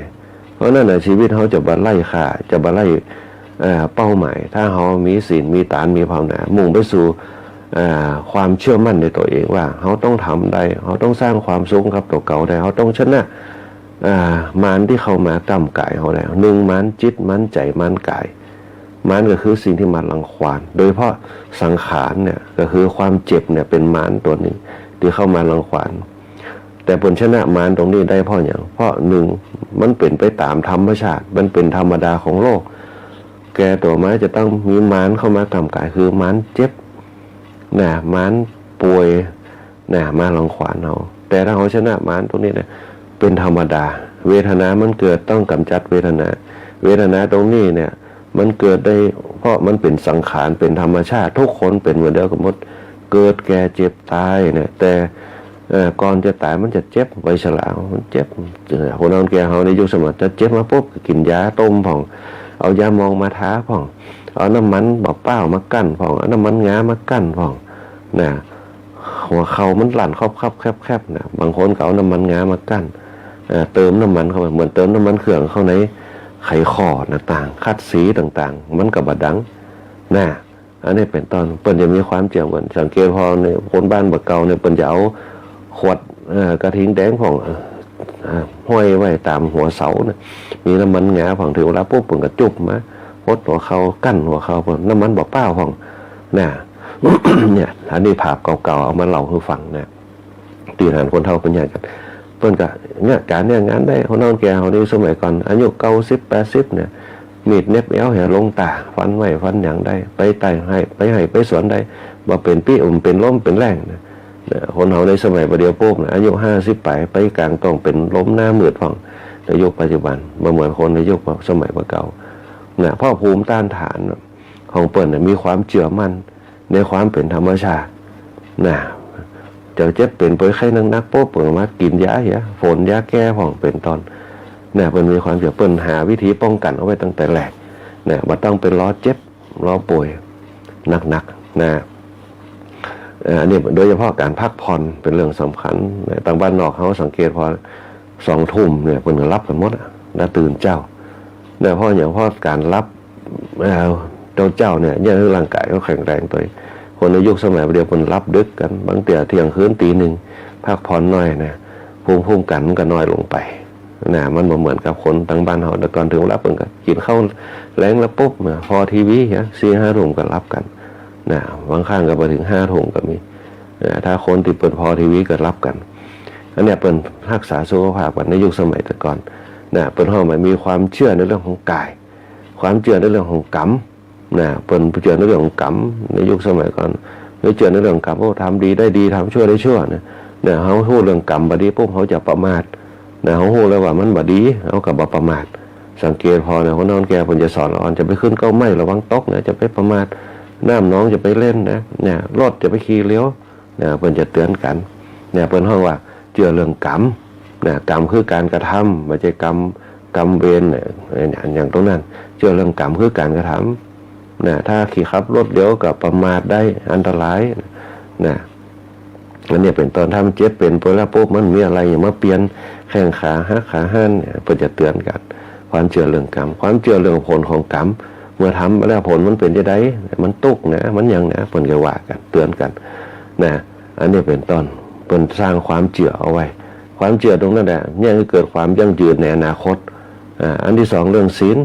เพราะนั้นน่ะ ชีวิตเฮาจะบ่ไร้ค่า จะบ่ไร้ เอ่อ เป้าหมาย ถ้าเฮามีศีล มีตาน มีภาวนา มุ่งไปสู่ เอ่อ ความเชื่อมั่นในตั๋วเองว่า เฮาต้องทำได้ เฮาต้องสร้างความสุขกับตั๋วเก่าได้ เฮาต้องชนะ อ่า มารตี้เข้ามาก้ำก๋ายเฮาแล้ว นึ่งมารจิต มารใจ๋ มารก๋าย มารก็คือสิ่งตี้มารังควาน โดยเฉพาะสังขารเนี่ย ก็คือความเจ็บเนี่ย เป๋นมารตั๋วนึ่งตี้เข้ามารังควาน แต่เปิ้นชนะมารตรงนี้ได้เพราะหยัง เพราะนึ่ง มันเป๋นไปต๋ามธรรมชาติ มันเป๋นธรรมดาของโลก แก่ตั๋วมาจะต้องมีมารเข้ามาก้ำก๋าย คือมารเจ็บ นะ มารป่วย นะ มารังควานเฮา แต่ถ้าเฮาชนะมารตรงนี้นะ เป๋นธรรมดา เวทนามันเกิด ต้องก๋ำจัดเวทนา เวทนาตรงนี้เนี่ย มันเกิดได้ เพราะมันเป๋นสังขาร เป๋นธรรมชาติ กู้คนเป๋นเหมือนเดียวกั๋นหมด เกิดแก่เจ็บต๋ายเนี่ย แต่ เอ่อ ก่อนจะต๋ายมันจะเจ็บ วัยชรามันเจ็บ เอ่อ คนเฒ่าคนแก่เฮาในยุคสมัยจะเจ็บมาปุ๊บ ก็กิ๋นยาต้มพ่อง เอายามองมาทาพ่อง เอาน้ำมันบ่าป๊าวมากั้นพ่อง เอาน้ำมันงามากั้นพ่อง นะ หัวเข่ามันลั่นคอบๆแคบๆ นะ บางคนก็เอาน้ำมันงามากั้น เอ่อ เติมน้ำมันเข้าไป เหมือนเติมน้ำมันเครื่องเข้าในไขข้อต่างๆ ขัดสีต่างๆ มันก็บ่ดัง นะ อันนี้เป๋นต้น เปิ้นจะมีความเจื้อ เหมือนสังเกตผ่อในคนบ้านบ่าเก่าเนี่ย เปิ้นจะเอาขวด เอ่อ กระทิงแดงพ่อง เอ่อ เอ่อ ห้อยไว้ต๋ามหัวเสาเนี่ย มีน้ำมันงาพ่อง ถึงเวลาปุ๊บ เปิ้นก็จุ่มมา หดหัวเข่า กั้นหัวเข่า เปิ้น น้ำมันบ่าป๊าวพ่อง นะ เนี่ย อันนี้ภาพเก่าๆ เอามาเล่าหื้อฟังนะ ตี้หันคนเฒ่าคนใหญ่กั๋น เปิ้นก็เนี่ย ก๋านเนี่ยงานได้ คนเฒ่าคนแก่เฮาในสมัยก่อน อายุเก้าสิบแปดสิบเนี่ย มีดเหน็บแอวเหีย ลงต๋า ฟันไม้ฟันหยังได้ ไปไฮ่ ไปไฮ่ไปสวนได้ บ่เป๋นปี้ บ่เป๋นลมเป๋นแล้งนะ นะ คนเฮาในสมัยบ่าเดี่ยวปุ๊บนะ อายุห้าสิบป๋าย ไปก๋างต้องเป๋นลมหน้ามืดพ่อง ในยุคปัจจุบัน บ่เหมือนคนในยุคสมัยบ่าเก่า นะ เพราะภูมิต้านทานของเปิ้นน่ะ มีความเจื้อมั่นในความเป๋นธรรมชาติ นะ จะเจ็บเป๋นป่วยไข้หนักๆ ปุ๊บ เปิ้นมากิ๋นยาเหีย ฝนยาแก้พ่อง เป๋นต้น นะ เปิ้นมีความเจื้อ เปิ้นหาวิธีป้องกั๋นเอาไว้ตั้งแต่แรก นะ บ่ต้องไปรอเจ็บ รอป่วยหนักๆ นะ เอ่อ อันนี้โดยเฉพาะก๋านพักผ่อนเป๋นเรื่องสำคัญ นะ ตางบ้านนอกเฮาสังเกตผ่อ สองทุ่มเนี่ย เปิ้นก็หลับกั๋นหมดอะ นะ ตื่นเจ๊า นะ เพราะหยัง เพราะก๋านหลับ เอ่อ เจ๊าๆ เนี่ย เยียะหื้อร่างก๋ายเฮาแข็งแรงตวย คนในยุคสมัยบ่าเดี่ยวเปิ้นหลับดึกกั๋น บางเตื้อเที่ยงคืน ตีหนึ่ง พักผ่อนน้อยนะ ภูมิคุ้มกั๋นมันก็น้อยลงไป นะ มันบ่เหมือนกับคนตางบ้านเฮา แต่ก่อนถึงเวลาเปิ้นก็กิ๋นข้าวแลงแล้วปุ๊บนะ ผ่อทีวีเหีย สี่ห้าทุ่มก็หลับกั๋น นะ บางครั้งก็ไปถึงห้าทุ่มก็มี นะ ถ้าคนตี้เปิ้นผ่อทีวีก็หลับกั๋น อันเนี้ยเปิ้นฮักษาสุขภาพกั๋นในยุคสมัยแต่ก่อน นะ เปิ้นฮ้องว่ามีความเจื้อในเรื่องของก๋าย ความเจื้อในเรื่องของกรรม นะ เปิ้นเจื้อในเรื่องของกรรม ในยุคสมัยก่อน ไม่เจื้อในเรื่องกรรม โอ้ ทำดีได้ดี ทำชั่วได้ชั่ว นะ นะ เฮาฮู้เรื่องกรรมบ่ดีปุ๊บ เฮาจะประมาท นะ เฮาฮู้แล้วว่ามันบ่ดี เฮาก็บ่ประมาท สังเกตผ่อนะ คนเฒ่าคนแก่เปิ้นจะสอนเฮา จะไปขึ้นเก๊าไม้ระวังตกนะ จะไปประมาท น้ำหนองจะไปเล่นนะ เนี่ย รถจะไปขี่เร็ว นะ เปิ้นจะเตื๋อนกั๋น เนี่ย เปิ้นฮ้องว่าเจื้อเรื่องกรรม นะ กรรมคือก๋านกระทำ บ่ใจ้กรรม กรรมเวรเนี่ย อย่างตรงนั้น เจื้อเรื่องกรรมคือก๋านกระทำ นะ ถ้าขี่ขับรถเร็วก็ประมาทได้ อันตราย นะ อันเนี้ยเป๋นต้น ถ้ามันเจ็บเป๋นป่วยแล้วปุ๊บ มันมีอะไรอย่างมาเปลี่ยน แข้งขาหักขาหันเนี่ย เปิ้นจะเตื๋อนกั๋น ความเจื้อเรื่องกรรม ความเจื้อเรื่องผลของกรรม เมื่อทำแล้วผลมันเป๋นจะใด มันตุ๊กข์นะ มันหยังนะ เปิ้นก็ว่ากั๋น เตื๋อนกั๋น นะ อันนี้เป๋นต้น เปิ้นสร้างความเจื้อเอาไว้ ความเจื้อตรงนั้นแหละ เนี่ย คือเกิดความยั่งยืนในอนาคต อ่า อันตี้สอง เรื่องศีล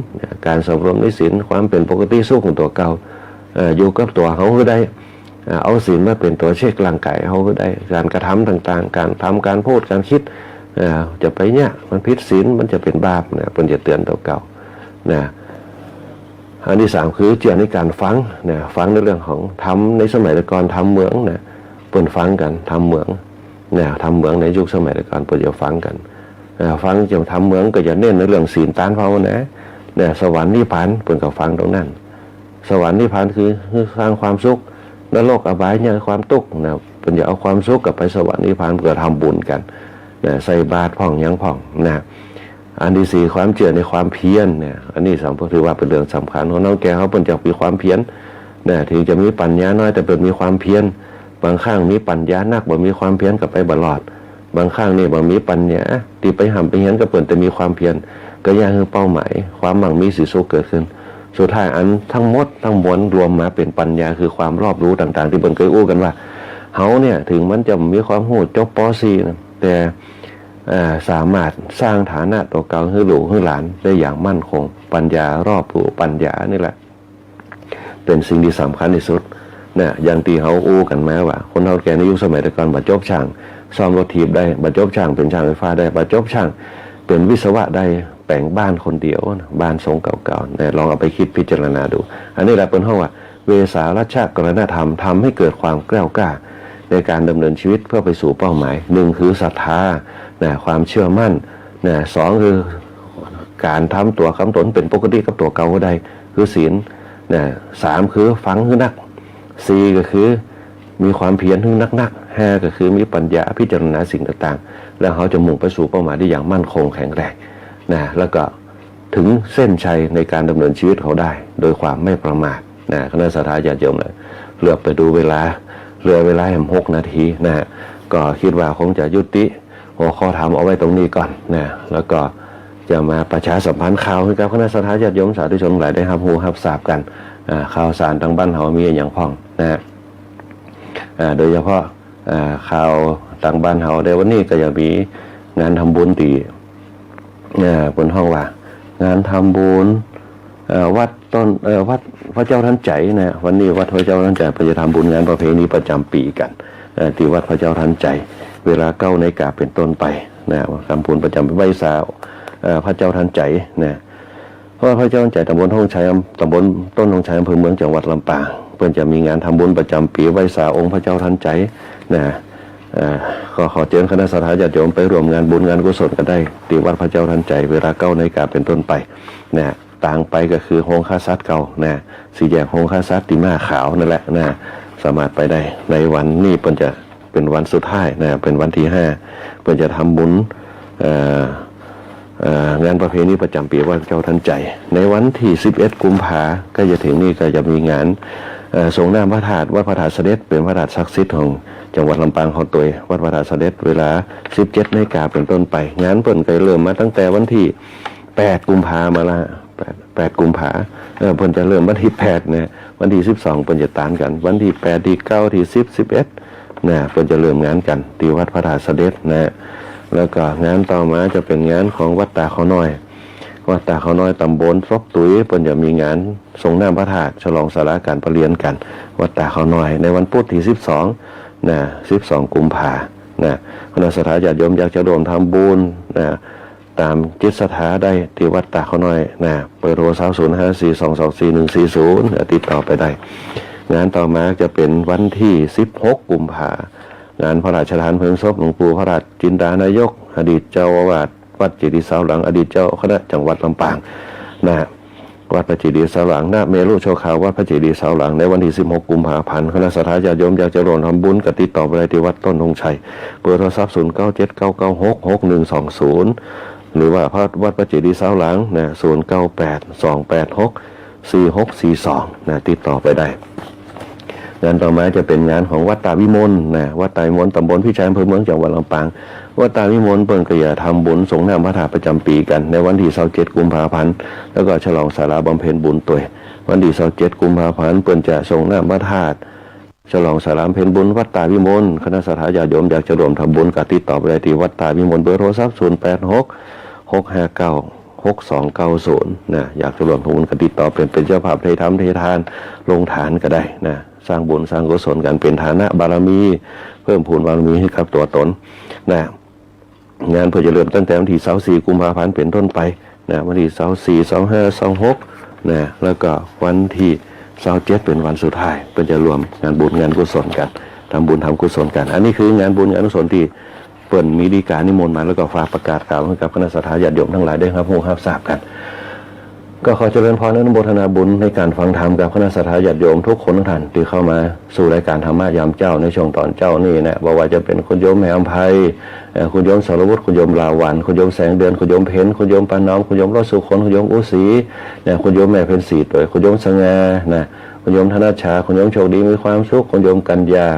ก๋านสำรวมในศีล ความเป๋นปกติสุขของตั๋วเก่า อ่า อยู่กับตั๋วเฮาหื้อได้ อ่า เอาศีลมาเป๋นตั๋วเช็คร่างก๋ายเฮาหื้อได้ ก๋านกระทำต่างๆ ก๋านทำ ก๋านพูด ก๋านกึ๊ด อ่า จะไปเนี่ย มันผิดศีล มันจะเป๋นบาปนะ เปิ้นจะเตื๋อนตั๋วเก่า นะ อันตี้สาม คือเจื้อในก๋านฟัง นะ ฟังในเรื่องของธรรม ในสมัยแต่ก่อนธรรมเหมือง นะ เปิ้นฟังกั๋น ธรรมเหมือง นะ ธรรมเหมืองในยุคสมัยแต่ก่อน เปิ้นจะฟังกั๋น อ่า ฟังจะธรรมเหมืองก็จะเน้นในเรื่องศีล ตาน ภาวนา นะ สวรรค์นิพพาน เปิ้นก็ฟังตรงนั้น สวรรค์นิพพานคือ คือสร้างความสุข นรกอบายเนี่ยความตุ๊กข์ นะ เปิ้นจะเอาความสุขก็ไปสวรรค์นิพพาน เปิ้นก็ทำบุญกั๋น นะ ใส่บาตรพ่องหยังพ่อง นะ อันตี้สี่ ความเจื้อในความเพียรเนี่ย อันนี้สำ ถือว่าเป๋นเรื่องสำคัญ คนเฒ่าคนแก่เฮาเปิ้นจะมีความเพียร นะ ถึงจะมีปัญญาน้อย แต่เปิ้นมีความเพียร บางครั้งมีปัญญานัก บ่มีความเพียรก็ไปบ่รอด บางครั้งนี่บ่มีปัญญา ตี้ไปฮ่ำไปเฮียนกับเปิ้น แต่มีความเพียร ก็เยียะหื้อเป้าหมาย ความมั่งมีสีสุขเกิดขึ้น สุดท้ายอันตังหมดตังมวลรวมมาเป๋นปัญญา คือความรอบรู้ต่างๆ ตี้เปิ้นเกยอู้กั๋นว่า เฮาเนี่ย ถึงมันจะมีความฮู้จบ ป.สี่ นะ แต่ เอ่อ สามารถสร้างฐานะตั๋วเก่าหื้อลูกหื้อหลานได้อย่างมั่นคง ปัญญารอบรู้ ปัญญานี่แหละ เป๋นสิ่งตี้สำคัญตี้สุด นะ อย่างตี้เฮาอู้กั๋นมาว่า คนเฒ่าแก่ในยุคสมัยแต่ก่อน บ่จบช่าง ซ่อมรถถีบได้ บ่จบช่าง เป๋นช่างไฟฟ้าได้ บ่จบช่าง เป๋นวิศวะได้ แป๋งบ้านคนเดียวนะ บ้านทรงเก่าๆ นะ ลองเอาไปกึ๊ดพิจารณาดู อันนี้แหละเปิ้นฮ้องว่า เวสารัชกรณธรรม ทำให้เกิดความแกล้วกล้าในการดำเนินชีวิตเพื่อไปสู่เป้าหมาย หนึ่ง คือศรัทธา นะ ความเชื่อมั่น นะ สองคือก๋านทำตั๋วกำต๋นเป๋นปกติกับตั๋วเก่าได้ คือศีล นะ สามคือฟังหื้อนัก สี่ก็คือมีความเพียรหื้อนักๆ ห้าก็คือมีปัญญาพิจารณาสิ่งต่างๆ แล้วเฮาจะมุ่งไปสู่เป้าหมายได้อย่างมั่นคงแข็งแรง นะ แล้วก็ เถิงเส้นชัยในก๋านดำเนินชีวิตเฮาได้ โดยความไม่ประมาท นะ คณะศรัทธาญาติโยมนะ เหลือบไปดูเวลา เหลือเวลาแหมหกนาที นะ ก็กึ๊ดว่าคงจะยุติหัวข้อธรรมเอาไว้ตรงนี้ก่อนนะ แล้วก็จะมาประชาสัมพันธ์ข่าวหื้อกับคณะศรัทธาญาติโยมสาธุชนหลายได้ฮับฮู้ฮับทราบกั๋น อ่า ข่าวสารตางบ้านเฮามีอะหยังพ่องนะ อ่า โดยเฉพาะ อ่า ข่าวตางบ้านเฮาในวันนี้ก็ยังมีงานทำบุญตี้ อ่า เปิ้นฮ้องว่า งานทำบุญ เอ่อ วัดต้น เอ่อ วัดพระเจ้าทันใจ๋นะ วันนี้วัดพระเจ้าทันใจ๋เปิ้นจะทำบุญงานประเพณีประจ๋ำปี๋กั๋น เอ่อ ตี้วัดพระเจ้าทันใจ๋ เวลาเก้านาฬิกาเป๋นต้นไปนะ ทำบุญประจ๋ำไหว้สา เอ่อ พระเจ้าทันใจ๋นะ เพราะว่าพระเจ้าทันใจ๋ ต๋ำบลต้นธงชัย อำ ต๋ำบลต้นธงชัย อำเภอเมือง จังหวัดลำปาง เปิ้นจะมีงานทำบุญประจ๋ำปี๋ไหว้สาองค์พระเจ้าทันใจ๋นะ เอ่อ ก็ขอเจิญคณะศรัทธาญาติโยมไปร่วมงานบุญงานกุศลกั๋นได้ ตี้วัดพระเจ้าทันใจ๋ เวลาเก้านาฬิกาเป๋นต้นไปนะ ตางไปก็คือโฮงฆ่าสัตว์เก่านะ สี่แยกโฮงฆ่าสัตว์ตี้ม้าขาวนั่นแหละนะ สามารถไปได้ ในวันนี้เปิ้นจะ เป๋นวันสุดท้ายนะ เป๋นวันตี้ห้า เปิ้นจะทำบุญ เอ่อ เอ่อ งานประเพณีประจ๋ำปี๋วัดเจ้าทันใจ๋ ในวันตี้สิบเอ็ดกุมภาก็จะเถิงนี้ก็จะมีงาน เอ่อ ส่งน้ำพระธาตุวัดพระธาตุเสด็จ เป๋นพระธาตุศักดิ์สิทธิ์ของจังหวัดลำปางเฮาตวย วัดพระธาตุเสด็จ เวลาสิบเจ็ดนาฬิกาเป๋นต้นไป งานเปิ้นก็เริ่มมาตั้งแต่วันตี้แปดกุมภามาละ แปด แปดกุมภา เอ่อ เปิ้นจะเริ่มวันตี้แปดนะ วันตี้สิบสองเปิ้นจะตานกั๋น วันตี้แปด ตี้เก้า ตี้สิบ สิบเอ็ด นะ เปิ้นจะเริ่มงานกั๋นตี้วัดพระธาตุเสด็จนะ แล้วก็งานต่อมาจะเป๋นงานของวัดตาเขาน้อย วัดตาเขาน้อยต๋ำบลศพตุ๋ย เปิ้นจะมีงานส่งน้ำพระธาตุ ฉลองศาลาก๋านประเรียนกั๋น วัดตาเขาน้อย ในวันพุธตี้สิบสองนะ สิบสองกุมภานะ คณะศรัทธาญาติโยมอยากจะร่วมทำบุญนะ ต๋ามจิตศรัทธาได้ตี้วัดตาเขาน้อยนะ เบอร์โทรศัพท์ ศูนย์ห้าสี่สองสองสี่หนึ่งสี่ศูนย์ ติดต่อไปได้ งานต่อมาจะเป๋นวันตี้สิบหกกุมภา งานพระราชทานเพลิงศพหลวงปู่พระราชจินดานายก อดีตเจ้าอาวาสวัดเจดีย์ซาวหลาง อดีตเจ้าคณะจังหวัดลำปางนะ วัดพระเจดีย์ซาวหลาง ณ เมรุชั่วคราววัดพระเจดีย์ซาวหลาง ในวันตี้สิบหกกุมภาพันธ์ คณะศรัทธาญาติโยมอยากจะร่วมทำบุญก็ติดต่อไปได้ตี้วัดต้นธงชัย เบอร์โทรศัพท์ ศูนย์เก้าเจ็ดเก้าเก้าหกหกหนึ่งสองศูนย์ หรือว่าพระวัดพระเจดีย์ซาวหลางนะ ศูนย์เก้าแปดสองแปดหกสี่หกสี่สองนะ ติดต่อไปได้ งานต่อมาจะเป๋นงานของวัดตาวิมลนะ วัดตาวิมลต๋ำบลพิชัยอำเภอเมืองจังหวัดลำปาง วัดตาวิมลเปิ้นก็จะทำบุญส่งน้ำพระธาตุประจ๋ำปี๋กั๋นในวันตี้ซาวเจ็ดกุมภาพันธ์ แล้วก็ฉลองศาลาบำเพ็ญบุญตวย วันตี้ซาวเจ็ดกุมภาพันธ์เปิ้นจะส่งน้ำพระธาตุ ฉลองศาลาบำเพ็ญบุญวัดตาวิมล คณะศรัทธาญาติโยมอยากจะร่วมทำบุญก็ติดต่อไปได้ตี้วัดตาวิมล เบอร์โทรศัพท์ ศูนย์แปดหกหกห้าเก้าหกสองเก้าศูนย์ นะ อยากจะร่วมทำบุญก็ติดต่อเป๋น เป๋นเจ้าภาพไถ่ธรรมไถ่ทาน ลงทานก็ได้นะ สร้างบุญสร้างกุศลกั๋น เป๋นฐานะบารมี เพิ่มพูนบารมีหื้อกับตั๋วต๋นนะ งานเปิ้นจะเริ่มตั้งแต่วันตี้ซาวสี่กุมภาพันธ์เป๋นต้นไปนะ วันตี้ซาวสี่ ซาวห้า ซาวหกนะ แล้วก็วันตี้ซาวเจ็ดเป๋นวันสุดท้าย เปิ้นจะร่วมงานบุญงานกุศลกั๋น ทำบุญทำกุศลกั๋น อันนี้คืองานบุญงานกุศลตี้เปิ้นมีดีกานิมนต์มา แล้วก็ฝากประกาศกล่าวหื้อกับคณะศรัทธาญาติโยมตังหลายได้ฮับฮู้ฮับทราบกั๋น ก็ขอเจริญพรอนุโมทนาบุญในก๋านฟังธรรมกับคณะศรัทธาญาติโยมกู้คนกู้ต้านตี้เข้ามาสู่รายก๋านธรรมะยามเจ๊าในช่วงต๋อนเจ๊านี้นะ บ่ว่าจะเป๋นคุณโยมแม่อำไพ เอ่อ คุณโยมสรวุฒิ คุณโยมลาวัณ คุณโยมแสงเดือน คุณโยมเพ็ญ คุณโยมประนอม คุณโยมรอดสุคน คุณโยมอุศรี นะ คุณโยมแม่เพ็ญศรีตวย คุณโยมสง่า นะ คุณโยมธนัชชา คุณโยมโชคดีมีความสุข คุณโยมกัญญา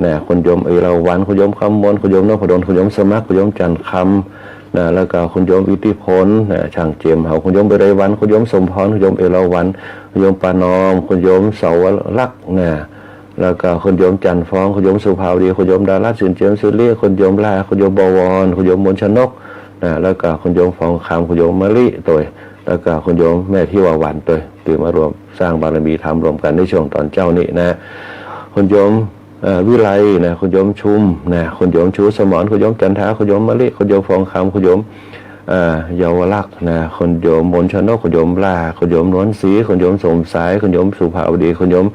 นะ คุณโยมเอราวัณ คุณโยมคำมน คุณโยมนพดล คุณโยมสมัคร คุณโยมจันทร์คำ นะ แล้วก็คุณโยมอิทธิพล นะ ช่างเจียมเฮา คุณโยมเบไรวัณ คุณโยมสมพร คุณโยมเอราวัณ คุณโยมประนอม คุณโยมเสาวลักษณ์ นะ แล้วก็คุณโยมจันทร์ฟอง คุณโยมสุภาวดี คุณโยมดารัตน์ สินเจียมสิริ คุณโยมล่า คุณโยมบวร คุณโยมมนชนก นะ แล้วก็คุณโยมฟองคำ คุณโยมมะลิตวย แล้วก็คุณโยมแม่ทิวาวัณตวย ตี้มาร่วมสร้างบารมีธรรมร่วมกั๋นในช่วงต๋อนเจ๊านี้นะ คุณโยม เอ่อ วิไลนะ คุณโยมชุมนะ คุณโยมชูสมร คุณโยมจันทา คุณโยมมะลิ คุณโยมฟองคำ คุณโยม เอ่อ เยาวลักษณ์นะ คุณโยมมนชนก คุณโยมล่า คุณโยมนวลศรี คุณโยมสมสาย คุณโยมสุภาวดี คุณโยม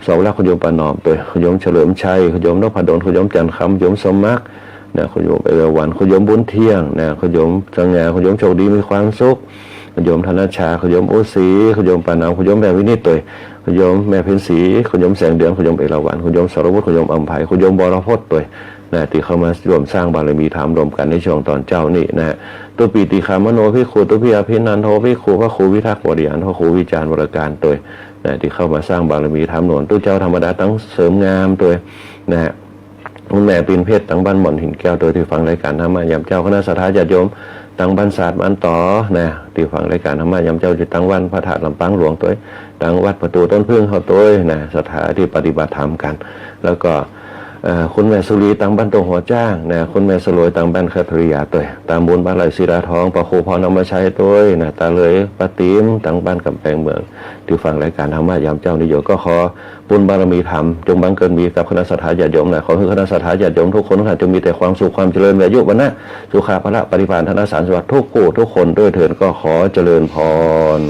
เสาวลักษณ์ คุณโยมประนอมตวย คุณโยมเฉลิมชัย คุณโยมนพดล คุณโยมจันทร์คำ คุณโยมสมัคร นะ คุณโยมเอราวัณ คุณโยมบุญเที่ยงนะ คุณโยมสง่า คุณโยมโชคดีมีความสุข คุณโยมธนชชา คุณโยมโอสี คุณโยมป้านำ คุณโยมแม่วินิจตวย คุณโยมแม่เพ็ญศรี คุณโยมแสงเดือน คุณโยมเอราวัณ คุณโยมสรวุฒิ คุณโยมอำไพ คุณโยมวรพจน์ตวยนะ ตี้เข้ามาร่วมสร้างบารมีธรรมร่วมกั๋นในช่วงต๋อนเจ๊านี้นะ ตุปีติคามโนภิกขุ ตุปีอภินันโทภิกขุ พระครูวิทักษ์วริหาร พระครูวิจารณ์วรการตวยนะ ตี้เข้ามาสร้างบารมีธรรม หนวนตุ๊เจ้าธรรมดาตังเสริมงามตวยนะ คุณแม่ปิ่นเพชร ตังบ้านหม่อนหินแก้วตวย ตี้ฟังรายก๋านธรรมะยามเจ๊า คณะศรัทธาญาติโยม ตังบ้านสาดบ้านต๋อนะ ตี้ฟังรายก๋านธรรมะยามเจ๊า ตี้ตังวัดพระธาตุลำปางหลวงตวย ตังวัดประตู๋ต้นผึ้งเฮาตวยนะ ศรัทธาตี้ปฏิบัติธรรมกั๋น แล้วก็ เอ่อ คุณแม่สุรี ตังบ้านตงหัวจ้างนะ คุณแม่สลวย ตังบ้านคัทริยาตวย ตามบุญบ้านไร่ศิลาทอง พระครูพรอมรชัยตวยนะ ตาเหลย ป้าติ๋ม ตังบ้านก๋ำแปงเมือง ตี้ฟังรายก๋านธรรมะยามเจ๊านี้อยู่ ก็ขอบุญบารมีธรรม จงบังเกิดมีกับคณะศรัทธาญาติโยมนะ ขอหื้อคณะศรัทธาญาติโยมทุกคนนะ จงมีแต่ความสุขความเจริญ มีอายุวรรณะ สุขะ พละ ปฏิภาณ ธนสารสมบัติ ทุกผู้ทุกคนด้วยเทอญ ก็ขอเจริญพร